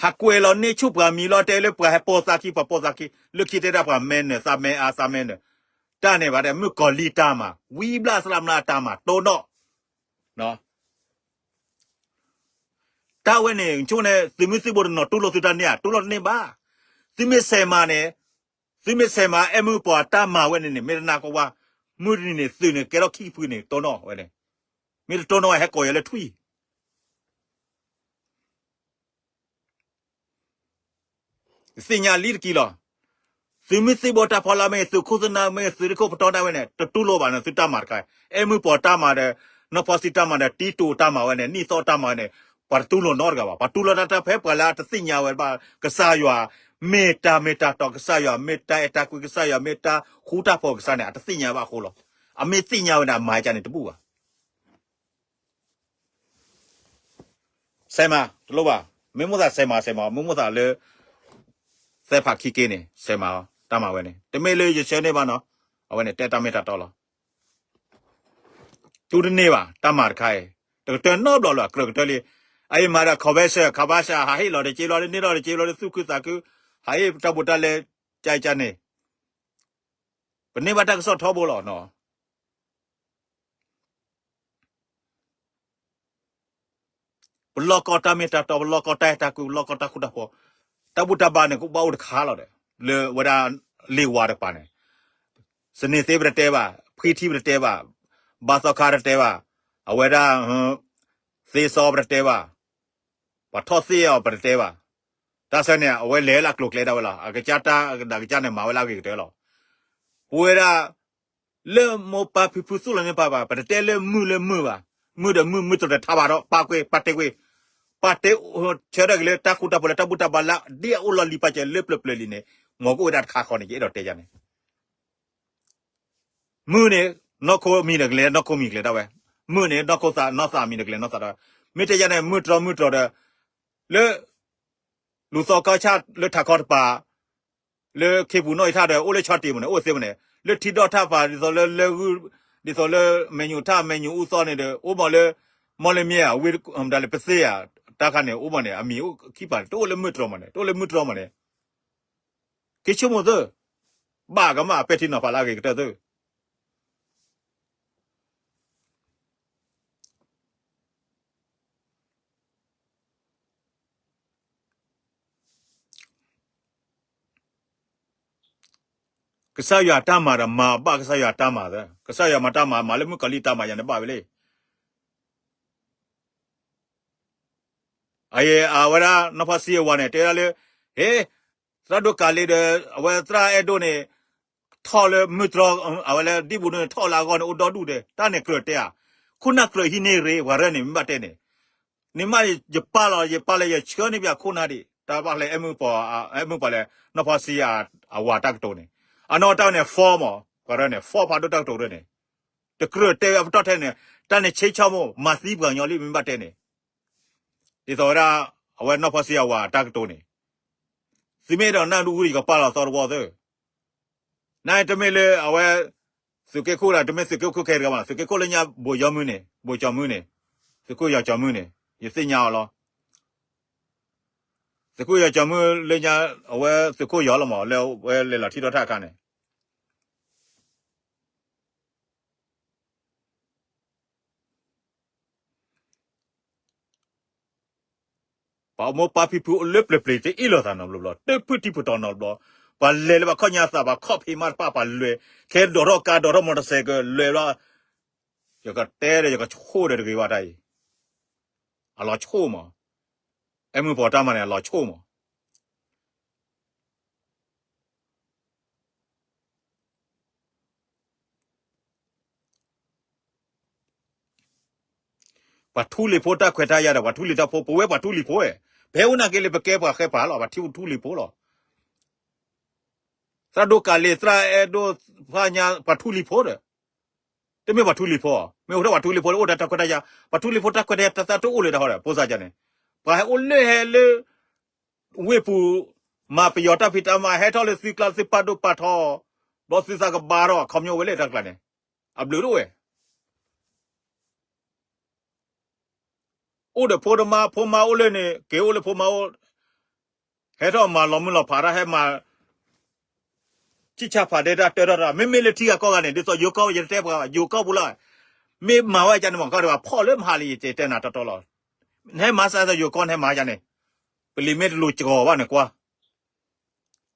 ဟးကွဲးလီၤန့ၢ်ဆူၣ်ပှၤမံၤလီၤ တဲလၢပှၤဟဲပိာ်သးခံ ပှၤပိာ်သးခံ လၢခံတဲဒၣ်ပှၤမဲနၢၤသးမဲအါသးမဲနၢၤ, တၢ်န့ၣ်ဘၣ်ဒီး မုၣ်ကီၤလံၢ်တၢ်မၤ ဝံဘျၣ်သရၣ်မျၢ်အတၢ်မၤ တိၢ်နီၣ်, တၢ်ဝဲန့ၣ် ဆိန့ၣ် သုးမုၢ်သံၣ်ဘိတနီၤတူၢ်လိာ်သုတၢ်န့ၢ်ဧါ, တူၢ်လိာ်တန့ၢ်ဘၣ်. သုမ့ၢ်ဆဲးမၤန့ၣ်, သုမ့ၢ်ဆဲးမၤအဲၣ်မုၢ်ပှၤတၢ်မၤဝဲန့ၣ်န့ၣ် မ့ၢ်တနာ်ကဝါ, မုၢ်တနံၤန့ၣ် သုးန့ၣ်ကဲထီၣ်ခံဖုန့ၣ် တိၢ်နီၣ်ဝဲန့ၣ်, မ့ၢ်တတိၢ်နီၣ်ဝဲဟဲကိးယၤလၢထွံၣ် သ့ၣ်ညါလံတက့ၢ်လီၤ. သုးမုၢ်သံၣ်ဘိတၢ်ဖီလာ်မ့ၢ်ဂ့ၤ သုးခိၣ်သနၢ်မ့ၢ်ဂ့ၤ သုးရ့ၣ်ခိၣ်ပတီၢ်ဒၣ်ဝဲန့ၣ် တတူၢ်လိာ်ဘၣ်န့ၣ် သုတၢ်မၤတခါ, အဲၣ်မုၢ်ပှၤတၢ်မၤဒီး နီၢ်ဖီစံတၢ်မၤဒီး တံတိာ်တၢ်မၤဝဲန့ၣ် နံၣ်သီတၢ်မၤဝဲန့ၣ် ပှၤတတူၢ်လိာ်နီတဂၤဘၣ်. ပှၤတူၢ်လိာ်တၢ်တၢ်ဖဲပှၤလၢအတသ့ၣ်ညါဝဲဘၣ် ကစၢ်ယွၤ မ့ၢ်တၢ်မ့ၢ်တၢ်တီ ကစၢ်ယွၤမ့ၢ်တၢ်အဲၣ်တၢ်ကွံ ကစၢ်ယွၤမ့ၢ်တၢ်ဃူတၢ်ဖိးကစၢ်န့ၣ် အတသ့ၣ်ညါဘၣ်အဃိလီၤ. အမ့ၢ်သ့ၣ်ညါဝဲန့ၣ် အမၤကန့ၣ်တဘူၣ်ဘၣ်. ဆဲးမၤ တလိၣ်ဘၣ်. မ့ၢ်မိၣ်သးဆဲးမၤ ဆဲးမၤ မ့ၢ်မိၣ်သးလၢ သဲဖးခံက့န့ၣ် ဆဲးမၤအီၤ တၢ်မၤဝဲန့ၣ် တမ့ၢ်လၢယဆၢန့ၢ်ဘၣ်နီၤ. အဝဲန့ၣ် တဲတၢ်မ့ၢ်တၢ်တီလီၤ. တူၢ်တန့ၢ်ဘၣ် တၢ်မၤတခါအံၤ တကတၢၢ်နီတဘျီလၢၤ ကြၢးကတၢၢ်လံ. အအံၤမၤဒီး ခီဘဲစၢၣ် ခးဘါစၢ် ဟးဟ့ၣ်လီၤတက့လီၤ န့ၢ်ထီၣ်တက့လီၤ သူၣ်ခုသးခု ဟးဟ့ၣ်တၢ်ဘူးတၢ်လဲ ကကန့ၣ် ပန့ၢ်ဘၣ်တၢ်ကစီၣ်ထီဘိလီၤနီၤ. ပလီၢ်ကီတၢ်မ့ၢ်တၢ်တီ ပလီၢ်ကီတၢ်အဲၣ်တၢ်ကွံ ပလီၢ်ကီတၢ်ဃူတၢ်ဖိး, တၢ်ဘူၣ်တၢ်ဘါန့ၣ် ကဘၣ်အိၣ်တခါလီၤဒီး လၢဝဲဒၣ်လ့ၣ်ဝါတကပၤန့ၣ်, စန့ၤသ့ပတတဲဘၣ်, ဖှံထံပတတဲဘၣ်, ဘါသီခါတတဲဘၣ်, အဝဲဒၣ် သ့စီပတတဲဘၣ်, ပှၤထီၣ်သ့အီၤပတတဲဘၣ်. တၢ်ဆၢန့ၣ် အဝဲလဲၤလၢအကျိၤကျဲဒၣ်ဝဲလီၤ. အကစၢ်တၢ်ဒၣ်ကစၢ်န့ၣ် မၤဝဲလၢအဂ့ၤကတၢၢ်လီၤ. ပဝဲဒၣ် လၢမိၢ်ပၢ်ဖံဖုသူၣ်လီၤန့ၢ်ပၢ်ဘၣ် ပတတဲလၢမုၢ်လၢမုၢ်ဘၣ်. မုၢ်ဒီးမုၢ် မုၢ်တြီၤဒီးထါဘၣ်ဒီး ပာ်ကွံာ် ပာ်တ့ကွံာ်, ပာ်တ့ဆၢထၢၣ်က့ၤလၢတၢ်ဃူတၢ်ဖိးလၢတၢ်ဘူၣ်တၢ်ဘါလၢ ဒ်အအိၣ်လီၤလံပာ်စၢၤလၢပျၢၤပျၢၤလံန့ၣ်, မ်ကအိၣ်ဝဲဒၣ်တခါဃီန့ၣ် ယအဲၣ်ဒိးတဲယၤန့ၣ် မုၢ်န့ၣ် နီၢ်ခိမံၤဒီးကလဲၤနီၢ်ခိမံၤကလဲၤဒၣ်ဝဲ, မုၢ်န့ၣ် နီၢ်ခိသး နီၢ်သးမံၤဒီးကလဲၤနီၢ်သးဒၣ်ဝဲ. မ့ၢ်တဲယၤန့ၣ် မုၢ်တြီၤမုၢ်တြီၤဒီး လၢ လူၤသီကီၢ်ဆၣ်လၢထးခီတကပၤ လၢခ့ပူၤနီၣ်အံၤထၣ်ဒီး အိၣ်လၢဆီတံၢ်မးန့ၣ် အိၣ်သ့မးန့ၣ် လၢထံဒီၣ်ထၣ်ပၤ ဒ်သိးလၢလၢဂုၢ် ဒ်သိးလၢမဲာ်ညူးထၣ်မဲာ်ညူးအူသီန့ၣ်ဒီး အိၣ်မးလၢ မီၣ်လမၠဲၣ်ဧါ ဝ့ၢ်ဒၣ်လဲာ်ပသ့ဧါ တၢ်ခါန့ၣ် အိၣ်မးန့ၣ် အမံၤအိၣ်ခံပၤန့ၣ် တအိၣ်လၢမုၢ်တြီၤမးန့ၣ် တအိၣ်လၢမုၢ်တြီၤမးန့ၣ် က့ၤဆိကမိၣ်သု ဘၣ်ကမၣ်ပဲာ်ထံနီၤဖးလၢအဂ့ၤကတၢၢ်သု ကစၢ်ယွၤတၢ်မၤဒီးမၤဘၣ်ကစၢ်ယွၤတၢ်မၤသၢ ကစၢ်ယွၤမၤတၢ်မၤ မၤလၢမုၣ်ကီၤလံၢ်တၢ်မၤယၤန့ၣ်ဘၣ်ဝဲလံ အယဲ အဝဲဒၣ် နီၢ်ဖီစံအဝၤန့ၣ် တဲဝဲဒၣ်လၢ ဟ့ သရၣ်ဒိၣ်ကၤလ့ဒီး အဝဲသရၣ်အဲၣ်ဒိၣ်န့ၣ် ထီၣ်လၢမုၢ်တြီၤ အဝဲလၢဒံၣ်ပူၤန့ၣ် ထီၣ်လၢအဂီၢ်န့ၣ် အိၣ်ဒီဒူၣ်ဒီး တၢ်န့ၣ်ကြၢးတဲဧါ, ခိၣ်နၢ်ကြၢးဟံးန့ၢ်ရ့ ပှၤရၢန့ၣ် မ့ၢ်ဘၣ်တဲန့ၣ် န့ၣ်မး ယပာ်လီၤ ယပာ်လၢယဆှၢန့ၢ်ပှၤခိၣ်နၢ်ဒံး တၢ်ဘၣ်လဲၣ် အဲၣ်မုၢ်ပှၤလဲၣ် နီၢ်ဖီစံအဝၤတၢ်ကတိၤန့ၣ် အနီၢ်တၢ်န့ၣ် form မး ပှၤရၢန့ၣ် form ဖးဒိၣ်တၢ်ကတိၤရၢန့ၣ် တကြၢးတဲဝဲအပတီၢ်ထဲန့ၣ် တၢ်န့ၣ်ဆ့ဆီမိၢ် မၤသံပှၤကညီလံ မ့ၢ်ဘၣ်တဲန့ၣ် ဒ်သိးဝဲဒၣ် အဝဲနီၢ်ဖီစံအဝၤတၢ်ကတိၤန့ၣ် သုမ့ၢ်အဲၣ်ဒိးနၢ်ဒူၣ်ဝံၤ ယကပာ်လီၤသီတဝီသၢ နတမ့ၢ်လၢအဝဲ သုးက့ခိၣ်ဒၣ် တမ့ၢ်သုးက့ခိၣ်ခဲတဂၤဘၣ် သုးက့ခိၣ်လၢညါ ဘိၣ်ကၠီမုၢ်န့ၣ် ဘိၣ်ကၠီမုၢ်န့ၣ် သုးခိၣ်ယီၤကၠီမုၢ်န့ၣ် ယသ့ၣ်ညါအီၤလီၤ သုးခိၣ်ယီၤကၠီမုၢ်လၢညါ အဝဲသုးခိၣ်ယီၤလီၤမး လၢအဝဲလဲၤလီၤထံထီၣ်တၢ်အခါန့ၣ် ပှၤမိၢ်ပၢ်ဖံဖုအိၣ်လၢပျၢၤပျၢၤ တအ့ၣ်လိာ်သးနီတဘျီဘျီ တဖုၣ်ထံဖုၣ်တီၤနီတဘျီ ပှၤလဲၤလၢပှၤခီၣ်ညါသး ပှၤခီၣ်ဖံးမးတဖၣ် ပှၤလဲၤ ခဲဒိးထီၣ်ကါ ဒိးထီၣ်မီၢ်တစဲးကၢ လဲၤဘျီ ယကတဲဒီး ယကဆိၣ်ဒီးတဂ့ၤဘၣ်တၢ်အံၤ အလီၤဆိၣ်မး, အဲၣ်မုၢ်ပှၤတၢ်မၤန့ၣ် အလီၤဆိၣ်မး. ပှၤထူလံၤဖိတၢ်ခွဲးတၢ်ယာ်ဒီး ပှၤထူလံၤတၢ်ဖိ ပဝဲပှၤထူလံၤဖိဧါ, ပဟဲအိၣ်နာ်က့လၢပကဲပှၤဃဲပှၤလီၤ, ပှၤထူလံၤဖိလီၤ. သရၣ်ဒိၣ်ကးလ့ သရၣ်အဲၣ်ဒိၣ်ဖၣ်ညါ ပှၤထူလံၤဖိဒီး တမ့ၢ်ပှၤထူလံၤဖိ, မ့ၢ်အိၣ်ဒီးပှၤထူလံၤဖိလၢအိၣ်ဒီးတၢ်ခွဲးတၢ်ယာ်, ပှၤထူလံၤဖိတၢ်ခွဲးတၢ်ယာ် တၢ်သးတအိၣ်လၢတၢ်ဟီဒီး ဖိသၣ်ကန့ၣ်, ပှၤဟဲအိၣ်လၢဟဲလၢ ဝ့ၢ်ပူၤ မၤပယီၤတၢ်ဖံးတၢ်မၤ ဟဲထီၣ်လၢသုကျါသုပာ်ဒိၣ်ပာ်ထီ, ဒီးသုသးကဘါထီၣ်အခီပညီဝဲလၢတၢ်ကျါန့ၣ်, အဘျုးတအိၣ်ဝဲ အိၣ်ဒီးဖိတမါ ဖိမါအိၣ်လၢန့ၣ် က့ၤအိၣ်လၢဖိမါအိၣ်, ဟဲထီၣ်မၤလီၤမုၢ်လီၤဖးတၢ် ဟဲမၤ ဆံၣ်ဆါဖးဒဲတၢ် တၢထီၣ်တၢ် မ့မ့ၢ်လၢထံဂၤကီၢ်ဂၤန့ၣ် ဒ်သိးယိၤကီၢ် ယတတဲပှၤ ယိၤကီၢ်ပူၤလီၤ, မ့ၢ်မၤဝဲကန့ၣ်မ့ၢ်ကီၢ်ဒံးဘၣ် ဖီၣ်လၢမဟါလံ ယတဲနၤတီတီလီၤ. နဟဲမၤစၢၤယိၤကီၢ် နဟဲမၤကန့ၣ်, ပလံၤမ့ၢ်တလိၤကီၤဘၣ်န့ၣ်ကွၢ်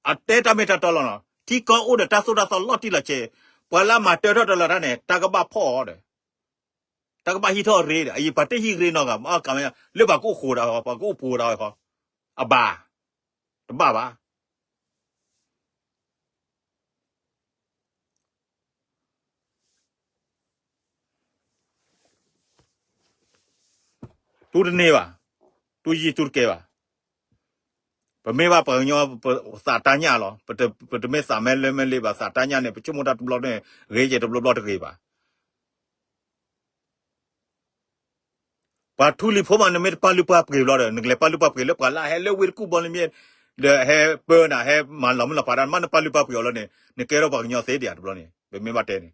အတဲတၢ်မ့ၢ်တၢ်တီလီၤနီၤ, ထံကီၢ်အိၣ်ဒီးတၢ်သိၣ်တၢ်သီလီၤတံၢ်လီၤဆဲး, ပှၤလၢအမၤတၢထီၣ်တၢ်လီၤတၢ်န့ၣ် တၢ်ကဘၣ်ဖီၣ်အီၤဒီး တၢ်ကဘၣ်ဟံးထီၣ်ရ့ဒီး အယံာ်ပှၤတဟံးရ့နီတဂၤ မ့ၢ်အကမၣ်လၢပှၤကအိၣ်ဃိးဒီး ပှၤကအိၣ်ပူၤဒီး အဘၣ်, တဘၣ်ဘၣ်. တူၢ်တန့ၢ်ဘၣ်, တူၢ်ယံာ်တူၢ်တကဲဘၣ်. ပမ့ၢ်ဘၣ်ပှၤကညီ ပသးတၢ်ညၣ်လီၤ. ပတမ့ၢ်သးမဲလၢမဲလ့ဘၣ် သးတၢ်ညၣ်န့ၣ် ပဆိကမိၣ်တၢ်တဘျီန့ၣ် ဂ့ၤကဲတဘျီဘျီတဂ့ၤဘၣ်. ပှၤထူလံၤဖိမး နမ့ၢ်တပာ်လုၢ်ပာ်ပှ့ၤဘျီဒီး နကလဲၤပာ်လုၢ်ပာ်ပှ့ၤလၢပှၤလၢဟဲလၢဝ့ၢ်တကူၣ်ဘီန့ၣ်မ့ၢ် ဒီးဟဲပၢနၤ ဟဲမၤလီၤမုၢ်လီၤဖးတၢ် မ့ၢ်နပာ်လုၢ်ပာ်ပှ့ၤအီၤလီၤန့ၣ် နကဲထီၣ်ပှၤကညီသ့ဒံးဧါတဘျီန့ၣ် ပမ့ၢ်ဘၣ်တဲန့ၣ်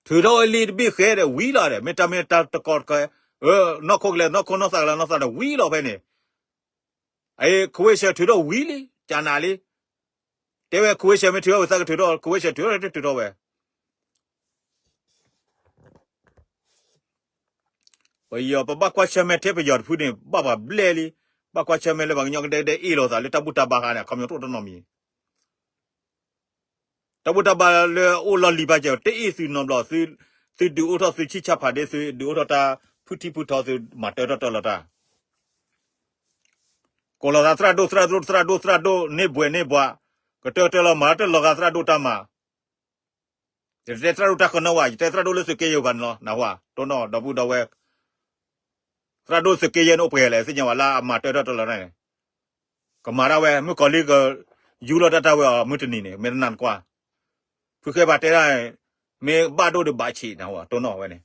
ထုးထီၣ်ဝဲလံတဘ့ၣ်ဃဲဒီး ဝံၤလီၤဒီး မ့ၢ်တၢ်မ့ၢ်တၢ်တကီတခဲ, နီၢ်ခိကလဲၤ နီၢ်ခိ နီၢ်သးကလဲၤ နီၢ်သးဒီး ဝံၤလီၤဖဲန့ၣ်, အ Croatia ထုးထီၣ်ဝံၤလံ ကနၤလံ, တဲဝဲ Croatia မ့ၢ်ထုးထီၣ်ဝဲသးကထုးထီၣ် Croatia ထုးထီၣ်တထုးထီၣ်ဝဲ ပယီၤ ပဘၣ်ကွၢ်ဆၢၣ်မဲာ်ထဲပယီၤတဖုန့ၣ် ဘၣ်ပှၤဘျဲၣ်လံ, ဘၣ်ကွၢ်ဆၢၣ်မဲာ်လၢပှၤကညီကဒဲကဒဲအ့ၣ်လိာ်သးလၢတၢ်ဘူၣ်တၢ်ဘါခါန့ၣ် အခီပညီတအိၣ်တနီတမံၤ, တၢ်ဘူၣ်တၢ်ဘါလၢအအိၣ်လီၢ်လံၤဘၣ်ကဲ တအ့ၣ်သုနီတဘျီ, သုဒုးအိၣ်ထီၣ်သုဆံၣ်ဆါဖးဒ့ သုဒုးအိၣ်ထီၣ်တၢ်ဖုထံဖုထီ သုမၤတၢထီၣ်တၢလီၤတၢ် ကိးလီၤသးသရၣ်ဒိၣ် သရၣ်ဒိၣ် သရၣ်ဒိၣ် သရၣ်ဒိၣ် န့ၢ်ဘှဲးန့ၢ်ဘှး, ကတၢၢ်တၢၢ်လီၤမၤတၢ်လီၤဂာ်သရၣ်ဒိၣ်တၢ်မၤ, ယတဲသရၣ်ဒိၣ်တၢ်ကနီၣ်ဝဲ ယတဲသရၣ်ဒိၣ်လၢသုးက့ယဲၢ်ဘၣ်န့ၣ်လီၤ နၢ်ဟူဧါ တိၢ်နီၣ်ဒီပုၢ်ဒီဝဲၢ်, သရၣ်ဒိၣ်သုးက့ယဲၢ်န့ၣ်အိၣ်ပှဲၤလဲၣ် သ့ၣ်ညါဝဲလၢအမၤတၢထီၣ်တၢလီၤန့ၣ်, ကမၤဒၣ်ဝဲ မုၣ်ကီၤလံၢ်က ယူလီၤတၢ်တၢ်ဝဲအီၤ မုၢ်တနံၤန့ၣ် မ့ၢ်တနၢ်တကွၢ်, ဖုဃဲဘၣ်တဲဒၣ်, မ့ၢ်ဘၣ်ဒိၣ်ဒီးဘၣ်ဆံးနၢ်ဟူဧါ တိၢ်နီၣ်ဝဲန့ၣ်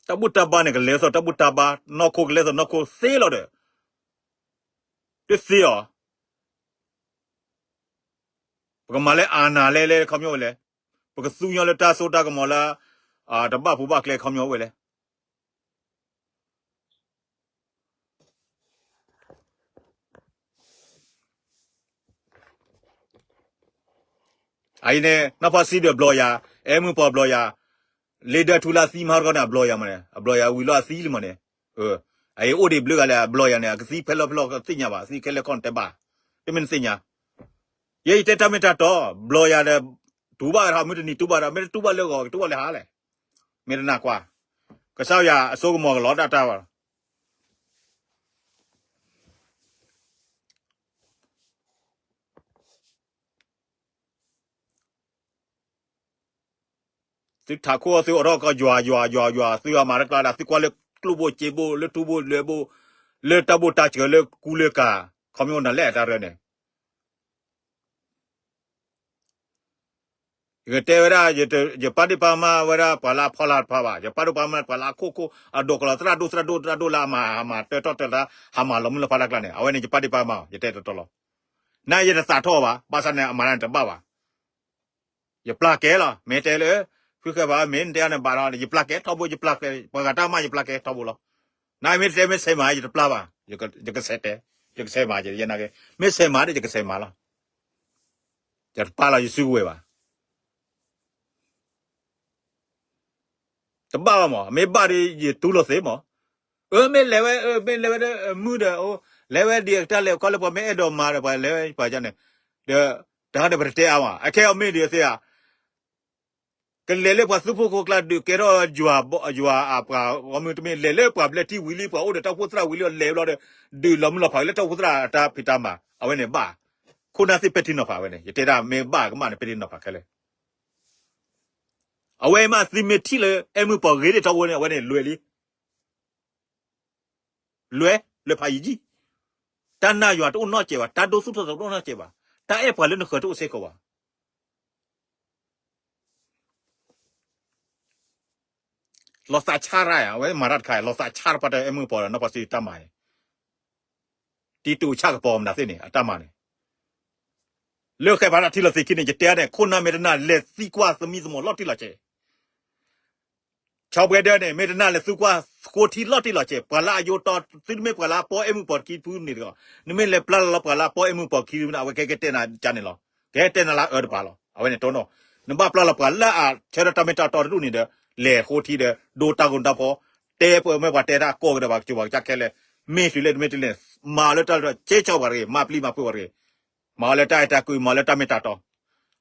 တၢ်ဘူၣ်တၢ်ဘါန့ၣ် ကလဲၤသိးတၢ်ဘူၣ်တၢ်ဘါ, နီၢ်ခိကလဲၤသိးနီၢ်ခိသ့လီၤဒီး, တသ့အီၤ, ပကမၤလၢအနၢ်လဲလဲခီပညီဝဲလဲၣ်, ပကသူညီလၢတၢ်စိတၢ်ကမီၤလၢ တဘၣ်ပူၤဘၣ်ကျဲခီပညီဝဲလဲၣ်. အအံၤန့ၣ် နီၢ်ဖီစံဒီးဘျီယၤ, အဲၣ်မုၢ်ပှၤဘျီယၤ, လ့ဒၢထူလၢအသံမၤဟီၣ်တခီန့ၣ် အဘျီယၤမးန့ၣ် အဘျီယၤဝံၤလီၤအသံလံမးန့ၣ်, အအံၤအိၣ်ဒံးဘျုးဂၤလဲၣ် အဘျီယၤန့ၣ် အကသံဖဲလၢဖဲလီၤကသ့ၣ်ညါဘၣ် သံခဲလၢာ်ခီၣ်န့ၣ်တဲဘၣ်, တမ့ၢ်နသ့ၣ်ညါ, ယဲယတဲတၢ်မ့ၢ်တၢ်တီ, ဘျီယၤဒီး, တူၢ်ဘၣ်ထီၣ်မုၢ်တနံၤတူၢ်ဘၣ်ဒီး မ့ၢ်တတူၢ်ဘၣ်လၢဂီၤ ကတူၢ်ဘၣ်လၢဟါလဲၣ်, မ့ၢ်တနၢ်ကွၢ်, ကစၢ်ယွၤအစိကမီၤကလီတၢ်တၢ်ဘၣ် သုထးခိၣ်သုအိးထီၣ်ကီးယွၤယွၤယွၤယွၤ သုအမၤတကျါဒၣ် သုကွၢ်လၢကျိၣ်ဘိစ့ဘိ လၢထူဘိလွဲဘိ လၢတၢ်ဘိၣ်တၢ်စၢၤလၢကူလၢကၤ ခီမ့ၢ်အိၣ်နၤလဲၣ်တၢ်ရၢန့ၣ် ယကတဲဝဲဒၣ် ယပာ်ဒ့ၣ်ပာ်ကမၣ်ဝဲဒၣ်ပှၤလၢအဖီလာ်တဖၣ်ဘၣ် ယပာ်ဒ့ၣ်ပာ်ကမၣ်ပှၤလၢအခိၣ်ခိၣ်အဒိးကလီၤသရၣ်ဒိၣ်သရၣ်ဒိၣ်သရၣ်ဒိၣ်လၢအမၤဟးမၤတၢထီၣ်တၢ် ဟးမၤလီၤမုၢ်လီၤဖးတၢ်ကျါန့ၣ် အဝဲန့ၣ်ယပာ်ဒ့ၣ်ပာ်ကမၣ် ယတဲတတီလီၤ နယတသးထီၣ်ဘၣ် ဘၣ်ဆၣ်န့ၣ် အမၤတၢ်န့ၣ်တဘၣ်ဘၣ်. ယပျၢ်ကဲလီၤ မ့ၢ်တဲလၢ ဖုဃဲဘၣ် မ့ၢ်နတဲအန့ၣ်ဘၣ်ဒီး ယပျၢ်ကဲထီဘိ ယပျၢ်ကဲ ပှၤဂၤတၢ်မၤ ယပျၢ်ကဲထီဘိလီၤ. နမ့ၢ်တဲမ့ၢ်ဆဲးမၤ ယတပျၢ်ဘၣ် ယကဆဲးတဲ ယကဆဲးမၤ ယနာ်က့ မ့ၢ်ဆဲးမၤဒီး ယကဆဲးမၤလီၤ. ယတပျၢ်လီၤ ယစုကဝဲၤဘၣ်. ဘၣ်ဘၣ်မး, မ့ၢ်ဘၣ်ဒီး ယတူၢ်လိာ်သ့မး. အၢ မ့ၢ်လဲၤဝဲ မ့ၢ်လဲၤဝဲဒီး မုၢ်ဒီး အိၣ် လဲၤဝဲဒ်အကတၢၢ်လဲၤခီလၢပှၤမ့ၢ်အဲၣ်ဒိးမၤဒီး ပှၤလဲၤဝဲပှၤကန့ၣ်, ဒီး တဟါဒီးပတတဲအါမး, အခဲအံၤမ့ၢ်ဒ်သ့ဧါ ကလဲၤလၢပှၤသူၣ်ဖှိၣ်ခိၣ်ကျါ ဒုးကဲထီၣ်ယွၤအပှၤဂီၢ်မုၢ်တမ့ၢ် လဲၤလၢပှၤဘျၢထံဝံၤလံ ပှၤအိၣ်ဒီးတၢ်အိၣ်ဖှိၣ်သရၣ်ဝံၤလံ လဲၤဘျီဒီး ဒုးလီၤမုၢ်လီၤဖးလၢတၢ်အိၣ်ဖှိၣ်သရၣ်အတၢ်ဖံးတၢ်မၤ အဝဲန့ၣ်ဘၣ်. ခိၣ်နၢ်သ့ၣ်ပဲာ်ထံနီၤဖးဝဲန့ၣ် ယတဲဒၣ်မ့ၢ်ဘၣ်ကမၣ်န့ၣ် ပဲာ်ထံနီၤဖးခဲလၢာ်. အဝဲမ့ၢ်သုမ့ၢ်ထံၣ်လၢအဲၣ်မုၢ်ပှၤဂ့ၤဒ်ထီဘိန့ၣ် အဝဲန့ၣ်လွဲၢ်လံ လွဲၢ်, လွဲၢ်ဖးယံာ်ယံာ်, တၢ်နာ်ယွၤတအိၣ်နီတစဲးဘၣ်, တၢ်ဒိသူၣ်ထီၣ်သးတအိၣ်နီတစဲးဘၣ်, တၢ်အဲၣ်ပှၤလၢနဃၢၤတအိၣ်စ့ၢ်ကီးဘၣ်. လီၤသးဆါရၣ်ဧါ, အဝဲမၤတၢ်တခါ လီၤသးဆါတပှၢ်တၢၢ် အဲၣ်မုၢ်ပှၤဒီးနီၢ်ဖီဆံးတၢ်မၤအံၤ တံတူးဆၣ်ကပီၤမနုၤသ့ၣ်န့ၣ် အတၢ်မၤန့ၣ် လၢဃဲးဖးဒၣ်ထံလီၤသ့ၣ်ခံန့ၣ် ယတဲန့ၣ် ခိၣ်နၢ်မ့ၢ်တနာ် လဲၤသံကွၢ်သမံသမိးလီၤတံၢ်လီၤဆဲး ဆီပှဲၤဒၢန့ၣ် မ့ၢ်တနာ်လဲၤသံကွၢ်ဃိထံလီၤတံၢ်လီၤဆဲး ပှၤလၢအယိတီ သုတမ့ၢ်ပှၤလၢအပီအဲၣ်မုၢ်ပှၤခံဖုန့ၣ်တဂီၢ် နမ့ၢ်လဲၤပျၢ်လီၤလၢပှၤလၢအပီအဲၣ်မုၢ်ပှၤခံဖုန့ၣ် အဝဲကဲကဲတဲနၤကန့ၣ်လီၤ. ကဟဲတဲနၤလၢအအၢတပၤလီၤ. အဝဲန့ၣ်တိၢ်နီၣ် နဘၣ်ပျၢ်လီၤပှၤလၢအဆၢထၢၣ်တၢ်မ့ၢ်တၢ်တီတဒူၣ်န့ၣ်ဒီး လဲၤဃိထံဒီး ဒိတၢ်ဂီၤတၢ်ဖီ တဲပှၤမ့ၢ်ပှၤတဲတၢ်ကီၢ်ကဒီးပှၤကစၢ်ပှၤကစၢ်ခဲလၢာ် မ့ၢ်တုၤလၢတမ့ၢ်တုၤလဲၣ် မၤလၢတၢ်လၢဆဲးဆီၣ်ပှၤတဂ့ၤ မၤပျံၤမၤဖုးပှၤတဂ့ၤ မၤလၢတၢ်အဲၣ်တၢ်ကွံ မၤလၢတၢ်မ့ၢ်တၢ်တီ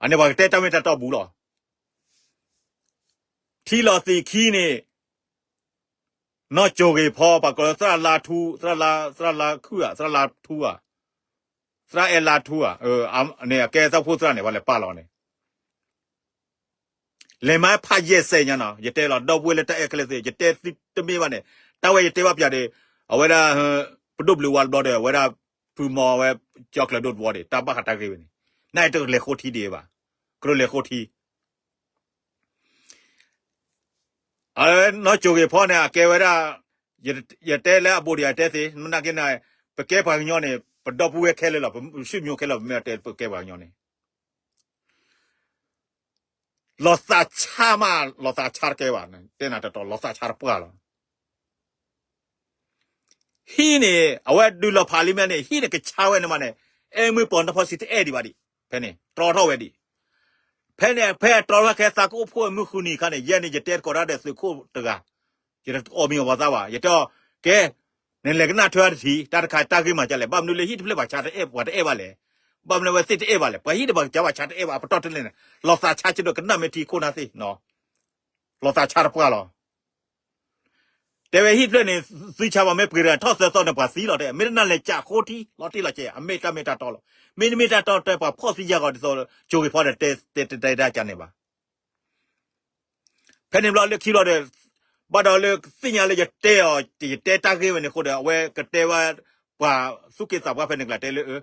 အန့ၣ်ပှၤကတဲတၢ်မ့ၢ်တၢ်တီဘူးလီၤ. ထံလီၤသ့ၣ်ခံန့ၣ် နီၢ်ကၠိၤဂ့ၤဖီ ပှၤကိးလၢသရၣ်လါထူ သရၣ်လါ သရၣ်လါခုၣ်ဧါ သရၣ်လါထူဧါ သရၣ်အဲၣ်လါထူဧါ အန့ၣ်အကဲသၣ်ဖိသရၣ်န့ၣ် ပှၤလဲၤပာ်လီၤန့ၣ် လဲၤမၤဖးယဲၢ်စဲးညါနီၤ ယတဲလီၤ ဒီပုၢ်ဝဲၢ်လၢတၢ်အဲၣ်ခဲလၢာ်သ့ၣ် ယတဲသုတမ့ၢ်ဘၣ်န့ၣ် တၢ်ဝဲယတဲဘၣ်ပၠးဒီး အဝဲဒၣ် ပဒိၣ်ဘျုးဝါတဘျီဒီး အဝဲဒၣ် ဖုမီဝဲ ကၠီကျၢၤဒိၣ်တဘျီဒီး တၢ်ဘၣ်ဃးတၢ်ဂ့ၢ်ဝဲန့ၣ် နအံၤတကလဲၤဃိထံဒံးဘၣ် ကရၢလဲၤဃိထံ နီၢ်ကၠိၤဂ့ၤဖီန့ၣ် အကဲဝဲဒၣ် ယတဲလၢအဘူးဒီးယတဲသ့ မနုၤက့န့ၣ် ပကဲပှၤကညီန့ၣ် ပဒီပုၢ်ဝဲၢ်ခဲလၢာ်လီၤ ပစုမုၢ်ခဲလၢာ် ပမ့ၢ်တဲပကဲပှၤကညီန့ၣ် လီၤသးဆါမး လီၤသးဆါတကဲဘၣ် တဲနၤတတီၤ လီၤသးဆါတပှၢ်လီၤ. ဟံၣ်န့ၣ် အဝဲဒုးလီၤဖးလံမ့ၢ်န့ၣ် ဟံၣ်န့ၣ်ကဆါဝဲန့ၣ်မးန့ၣ် အဲၣ်မုၢ်ပှၤနီၢ်ဖီဆံးတအဲၣ်ဒံးဘၣ်ဒံး ဖဲန့ၣ် တြီထီၣ်ဝဲဒံး ဖဲန့ၣ် ဖဲတြီထီၣ်ခဲသးကအိၣ်ဖှိၣ်မုၢ်ဃုနံၤအခါန့ၣ် ယဲန့ၣ် ယတဲသကိးတၢ်ဒီးသုးခိၣ်တဂၤ ယတအီၣ်မံၤအီၣ်ပှၤသးဘၣ် ယတဲအီၤ ကဲ နလဲၤကနၣ်ထွဲအီၤတထံၣ် တၢ်တခါတၢ်ဂ့ၢ်မၤဒ်လဲၣ် ဘၣ်မနုၤလၢဟံၣ်တဖျၢၣ်ပှၤဆါတအဲၣ်ပှၤတအဲၣ်ဘၣ်လဲၣ် ဘၣ်မနုၤဝဲသ့ၣ်တအဲၣ်ဘၣ်လဲၣ် ပှၤဟံၣ်ဒီးပှၤကစၢ်ဘၣ်ဆါတအဲၣ်ဘၣ် အပတီၢ်တလဲၣ်န့ၣ် လီၤသးဆါဆ့ဒီးကနၣ်မ့ၢ်ထံခိၣ်နၢ်သ့ၣ် လီၤသးဆါတပှၢ်လီၤ. တဲဝဲဟံၣ်တဖျၢၣ်န့ၣ် သုဆါဘၣ်မ့ၢ်ပှ့ၤတဂၤထီၣ်သၢသီန့ၣ် ပှၤသံလီၤတဲ မ့ၢ်တနာ်လဲၤကးဃိထံ လီၤတံၢ်လီၤဆဲး အမ့ၢ်တၢ်မ့ၢ်တၢ်တီလီၤ. မ့တမ့ၢ်တၢ်တီတဲပှၤဖီၣ်သံယၤဂီၤဒ်သိး ကၠိၤဂ့ၤဖီဒီးတဲတဲတဲဒၣ်ကန့ၣ်ဘၣ်. ဖဲန့ၣ်ဘျီလၢခံဘျီဒီး ဘၣ်ဒီးလၢသ့ၣ်ညါလၢယတဲအီၤ ယတဲတၢ်ဂ့ၢ်ဝဲန့ၣ်အဃိဒီး အဝဲကတဲဝဲ ပှၤသူၣ်က့သးပှၢ်ဖဲန့ၣ်ကျါတဲလၢ ပျဲ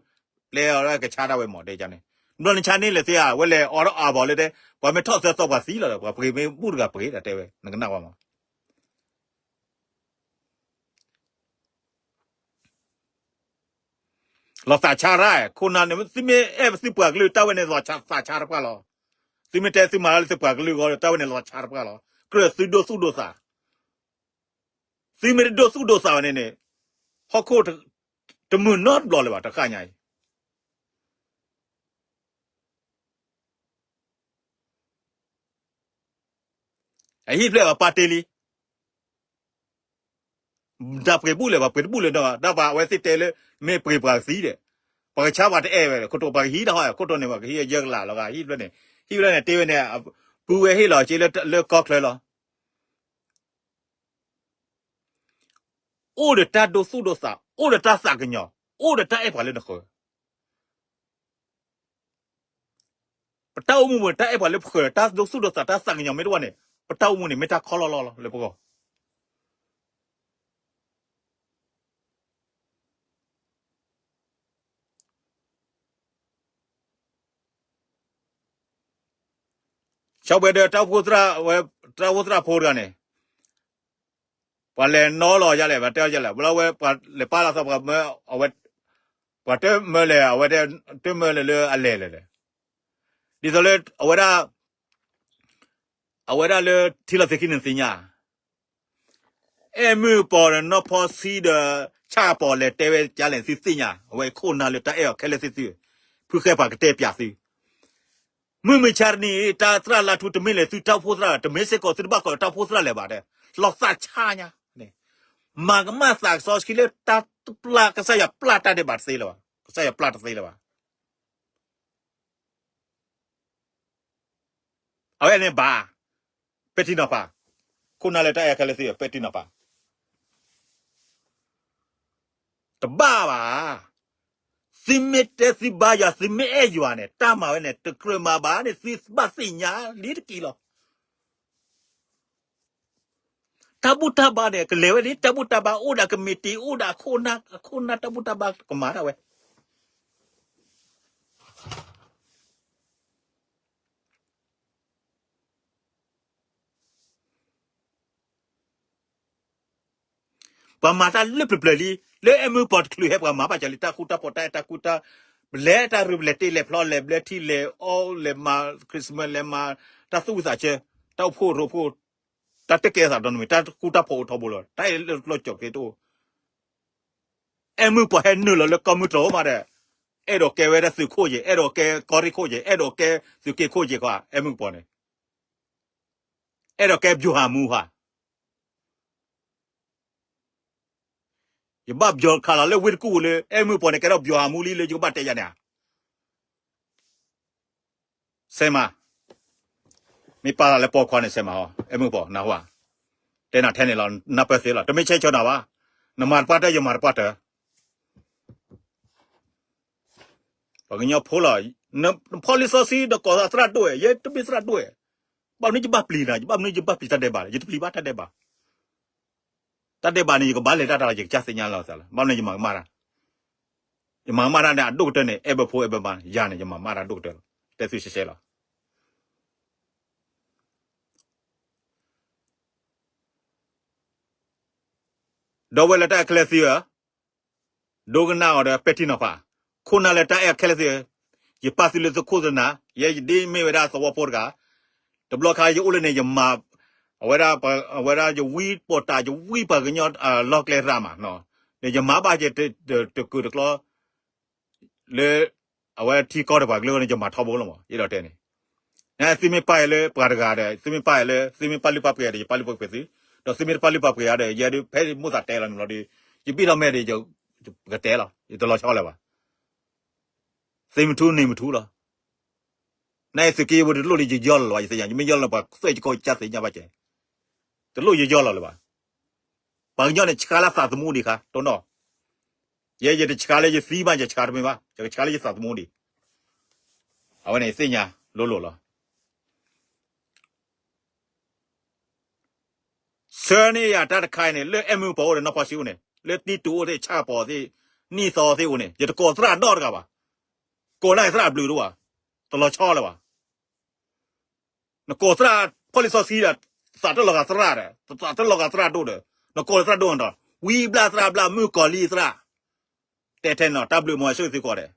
အီၤလၢကဆါဒၣ်ဝဲမး တဲန့ၣ် ဘျီနဆါန့ၣ်လဲၣ်သ့ဧါ ဝဲလဲၤအီၤထီၣ်အါဘၣ်လၢတဲ ပှၤမ့ၢ်ထီၣ်သၢသီပှၤသံလီၤဒီး ပှၤပှ့ၤမ့ၢ်ဘူၣ်တဂၤပှ့ၤဒီးတဲဝဲ နကနၣ်ဝဲမး လီၤသးဆါရၣ် ခိၣ်နၢ်န့ၣ် သုမ့ၢ်အဲၣ်သုပှၤကလုာ်တၢ်ဝဲန့ၣ်လီၤသးဆါတပှၢ်လီၤ. သုမ့ၢ်တဲသုမၤလၢသုပှၤကလုာ်ဂီၢ်တၢ်ဝဲန့ၣ်လီၤသးဆါတပှၢ်လီၤ. ကြၢးသုဒိသူၣ်ဒိသး သုမ့ၢ်တဒိသူၣ်ဒိသးဘၣ်န့ၣ်န့ၣ် ဟီၣ်ခိၣ်တမုာ်နီတဘျီလၢၤဘၣ် တဃၣ်ညါအံၤ အဟံၣ်ဖျဲၣ်အပၢ်တ့လံ တၢ်ပှ့ၤဘူၣ်လဲၣ် ပှၤပှ့ၤတဘူၣ်လဲၣ်ဒီး တၢ်ပှၤအဝဲသ့ၣ်တဲလၢ မ့ၢ်ပှ့ၤပှၤသံဒီး ပှၤကဆါပှၤတအဲၣ်ဝဲ ခိၣ်တိပှၤကဟံးတၢ်ဟီၣ် ခိၣ်တိန့ၣ် ပှၤကဟံးယဲၢ်ကလးလီၤဂာ် ဟံၣ်ဖျၢၣ်န့ၣ် ဟံၣ်ဖျၢၣ်န့ၣ် တ့ဝဲန့ၣ် ပူၤဝဲဟ့ၣ်လီၤက့လၢကီၢ်ချၢလီၤ. အိၣ်ဒီးတၢ်ဒိသူၣ်ဒိသး အိၣ်ဒီးတၢ်သးကညီၤ အိၣ်ဒီးတၢ်အဲၣ်ပှၤလၢနဃၢၤ ပတၢ်အိၣ်မူပူၤန့ၣ် တၢ်အဲၣ်ပှၤလၢပဃၢၤ တၢ်ဒိသူၣ်ဒိသး တၢ်သးကညီၤမ့ၢ်တအိၣ်ဘၣ်န့ၣ် ပတၢ်အိၣ်မူန့ၣ် မ့ၢ်တၢ်ခီလီၤလီၤလီၤလၢပဂီၢ် ဆီပှဲၤဒီးတၢ်အိၣ်ဖှိၣ်သရၣ် တၢ်အိၣ်ဖှိၣ်သရၣ်ဖိတဂၤန့ၣ် ပှၤလဲၤနီလီၤယလဲၣ် ပှၤတဲယလဲၣ် ဘျီဝဲပှၤလဲၤပာ်လီၤသီပှၤမၢ အဝဲ ပှၤတမၢလဲၣ် အဝဲတမၢလဲၣ်လၢအလဲၤလဲၣ်လဲၣ် ဒ်သိးလၢ အဝဲဒၣ် အဝဲဒၣ်လၢထံလီၤသ့ၣ်ခံန့ၣ်သ့ၣ်ညါ အဲၣ်မုၢ်ပီၤဒီးနီၢ်ဖီဆံဒီး ဆၣ်ပီၤလဲၤတဲဝဲကလဲၣ်သုသ့ၣ်ညါ အဝဲခိၣ်နၢ်လၢတၢ်အဲၣ်အီၤခဲလၢာ်သ့ၣ်သု ဖုဃဲပှၤကတဲပၠးသု မုၢ်မဆါတနံၤ တၢ်သရၣ်လါထူတမ့ၢ်လၢသုတၢ်အိၣ်ဖှိၣ်သရၣ် တမ့ၢ်စ့ၢ်ကီးသုတဘၣ်ကိးတၢ်အိၣ်ဖှိၣ်သရၣ်လၢၤဘၣ်ဒီး လီၤသးဆါညါန့ၣ် မၤကမၣ်သးကစီဆှံလၢတၢ်ပျၢ်ကစၢ်ယွၤပျၢ်တၢ်ဒဲးဘးတသ့လၢၤဘၣ်, ကစၢ်ယွၤပျၢ်တသ့လၢၤဘၣ်. အဝဲန့ၣ်ဘၣ်, ပဲာ်ထံနီၤဖး, ခိၣ်နၢ်လၢတၢ်အဲၣ်ခဲလၢာ်သ့ၣ် ပဲာ်ထံနီၤဖး, တဘၣ်ဘၣ်. သုမ့ၢ်တဲသုဘါယွၤ သုမ့ၢ်အဲၣ်ယွၤန့ၣ် တၢ်မၤဝဲန့ၣ် တကြၢးမၤဘၣ်န့ၣ် သုဘၣ်သ့ၣ်ညါလံတက့ၢ်လီၤ. တၢ်ဘူၣ်တၢ်ဘါန့ၣ် ကလဲၤဝဲဒ်တၢ်ဘူၣ်တၢ်ဘါ အိၣ်ဒီးကမံးတံာ် အိၣ်ဒီးအခိၣ်နၢ် အခိၣ်နၢ်တၢ်ဘူၣ်တၢ်ဘါကမၤဒၣ်ဝဲ ပှၤမၤတၢ်လၢပျၢၤပျၢၤလံ, လၢအဲၣ်မုၢ်ပီၤတချုးဟဲ ပှၤမၤဘၣ်ကလံ တၢ်ဃူတၢ်ဖိး တၢ်အဲၣ်တၢ်ကွံ တၢ် လဲၤတၢ်ရူၤ လဲၤတ့ၢ်လဲၤဖျီ လဲၤဘျၢထံ လဲၤအီ လဲၤမၤ Christmas လဲၤမၤ တၢ်သူၣ်ဝံၣ်သးဆၢ တၢ်အိၣ်ဖှိၣ်ရိဖှိၣ် တၢ်တကဲသးဒီးနမံၤ တၢ်ဃူတၢ်ဖိးအိၣ်ထီဘိလီၤ တၢ်အဲၣ်လၢကျိကၠီၣ်က့တအိၣ် အဲၣ်မုၢ်ပီၤဟဲနုာ်လီၤလၢကီၢ်မုၢ်တြီၤမးဒီး အဲၣ်ဒိးကဲဝဲဒၣ်သုးခိၣ်က့ၤ အဲၣ်ဒိးကဲကီၢ်ရ့ၣ်ခိၣ်က့ၤ အဲၣ်ဒိးကဲသုးက့ခိၣ်က့ၤခီ အဲၣ်မုၢ်ပီၤန့ၣ် အဲၣ်ဒိးကဲ ဗျူဟာမှူး ခီ ယဘၣ်ဗျီခးလီၤလၢဝ့ၢ်တကူၣ်လၢ အဲၣ်မုၢ်ပီၤန့ၣ် ကဲထီၣ် ဗျူဟာမှူး လံလၢယကဘၣ်တဲယၤန့ၣ်ဧါ စဲးမး, မ့ၢ်ပာ်လီၤလၢပိာ်ခွါန့ၣ် စဲးမးအီၤ အဲၣ်မုၢ်ပီၤ နၢ်ဟူဧါ, တဲနၤထဲန့ၣ်လီၤ နၢ်ပၢၢ်သ့လီၤ တမ့ၢ်ဆဲးဆၢနၤဘၣ်, နမၤတပှၢ်တၢၢ် ယမၤတပှၢ်တၢၢ် ပှၤကညီဖိလီၤ, နဖီလံာ်စီဆှံ နကိးသးသရၣ်ဒိၣ်ဝဲ ယဲတမ့ၢ်သရၣ်ဒိၣ်ဝဲ, ဘၣ်မနုၤယဘၣ်ပျံၤနၤ ယဘၣ်မနုၤယဘၣ်ပျံၤတၢ်ဒဲးဘးလဲၣ် ယတပျံၤဘၣ်တၢ်ဒဲးဘး တၢ်ဒဲးဘးန့ၣ် ယကဘၣ်လဲၤတၢ်တၢ်လီၤ ယကစၢ်သ့ၣ်ညါလီၤသးလီၤ ဘၣ်မနုၤယမၤကမၣ်တၢ်, ယမၤကမၣ်တၢ်န့ၣ် အဒိၣ်ကတၢၢ်န့ၣ် အဲၣ်ဘၢဖိအဲၣ်ဘၢမါ ယၤန့ၣ် ယမၤကမၣ်တၢ်ဒိၣ်ကတၢၢ်လီၤ တဲသုရှဲရှဲလီၤ. ဒီပုၢ်ဝဲၢ်လၢတၢ်အဲၣ်ခဲလၢာ်သ့ၣ်ဧၢ, ဒိကနၣ်အီၤဒီးပဲာ်ထံနီၤဖး, ခိၣ်နၢ်လၢတၢ်အဲၣ်ခဲလၢာ်သ့ၣ်ဧၢ, ယပာ်သုလၢသုခိၣ်သနၤ, ယဲယဒ်မ့ၢ်ဝဲဒၣ်သဝီဖိတဂၤ, တဘျီခါယအိၣ်လၢန့ၣ် ယမၤ, အဝဲဒၣ်, အဝဲဒၣ်ယဝံပီၤတၢ် ယဝံပှၤကညီလီၢ်ကျဲသရၣ်မး, န့ၣ်ယမၤဘၣ်က့ၤတကုာ်တကျီ လၢ အဝဲထံကီၢ်တပှၤကလုာ်န့ၣ် ယမၤထီဘိလီၤမး ယအဲၣ်ဒိးတဲန့ၣ်, သုမ့ၢ်ပာ်အီၤလၢပှၤတဂၤဒီး သုမ့ၢ်ပာ်အီၤလၢ သုမ့ၢ်ပာ်လုၢ်ပာ်ပှ့ၤဒီး ယပာ်လုၢ်ပာ်ပှ့ၤသု, ဒီးသုမ့ၢ်တပာ်လုၢ်ပာ်ပှ့ၤယၤဒီး ယဲဒုးဖဲမုၢ်သးတဲလီၤန့ၣ်လီၤဒီး ယဘံၣ်ထီၣ်မဲာ်ဒီး ယကတဲလီၤ ယတလီၤဆီလၢၤဘၣ်, သ့မထူန့ၣ်မထူလီၤ. နသုးက့ယဝဲတလိၣ်လၢယယီၢ်လီၤလီၤ ယသ့ၣ်ညါ ယမ့ၢ်ယီၢ်လီၤပှၤသွဲၣ်ယကီၢ်ယကစၢ်သ့ၣ်ညါဘၣ်ကဲ, တလိၣ်ယယီၢ်လီၤလၢၤဘၣ်. ပှၤကညီန့ၣ်ဆှါလၢသးသမူဒံးခါ တိၢ်နီၣ်, ယဲယတဆှါလၢယသံဘၣ် ယဆှါတမ့ၢ်ဘၣ် ယကဆှါလၢယသးသမူဒံး, အဝဲန့ၣ်သ့ၣ်ညါလိၤလိၤလီၤ. ဆှၢန့ၢ်ယၤတၢ်တခါအံၤန့ၣ် လၢအဲၣ်မုၢ်ပီၤအိၣ်ဒီးနီၢ်ဖီၣ်ဆံအိၣ်န့ၣ် လၢတံတူၢ်အိၣ်သ့ၣ် ဆၣ်ပီၤသ့ၣ် နံၣ်သီသ့ၣ်အိၣ်န့ၣ် ယတကိးသရၣ်နီတဂၤဘၣ်, ကိးန့ၢ်သရၣ်ဘျုးတအိၣ်ဘၣ်, တလီၤဆီလၢၤဘၣ်. နကိးသရၣ်ဖီၣ်လံာ်စီဆှံဒီး သးတလီၤဂာ်သရၣ်ဒီး သးတလီၤဂာ်သရၣ်ဒိၣ်ဒီး နကိးသရၣ်ဒိၣ်ဒီး ဝံဘျၣ်သရၣ်ဘျၣ် မုၣ်ကီၤလံၢ်သရၣ်, တဲထဲန့ၣ် တၢ်ဘျုးမီၤဆိၣ်ဂ့ၤသုကိးဂၤဒဲး,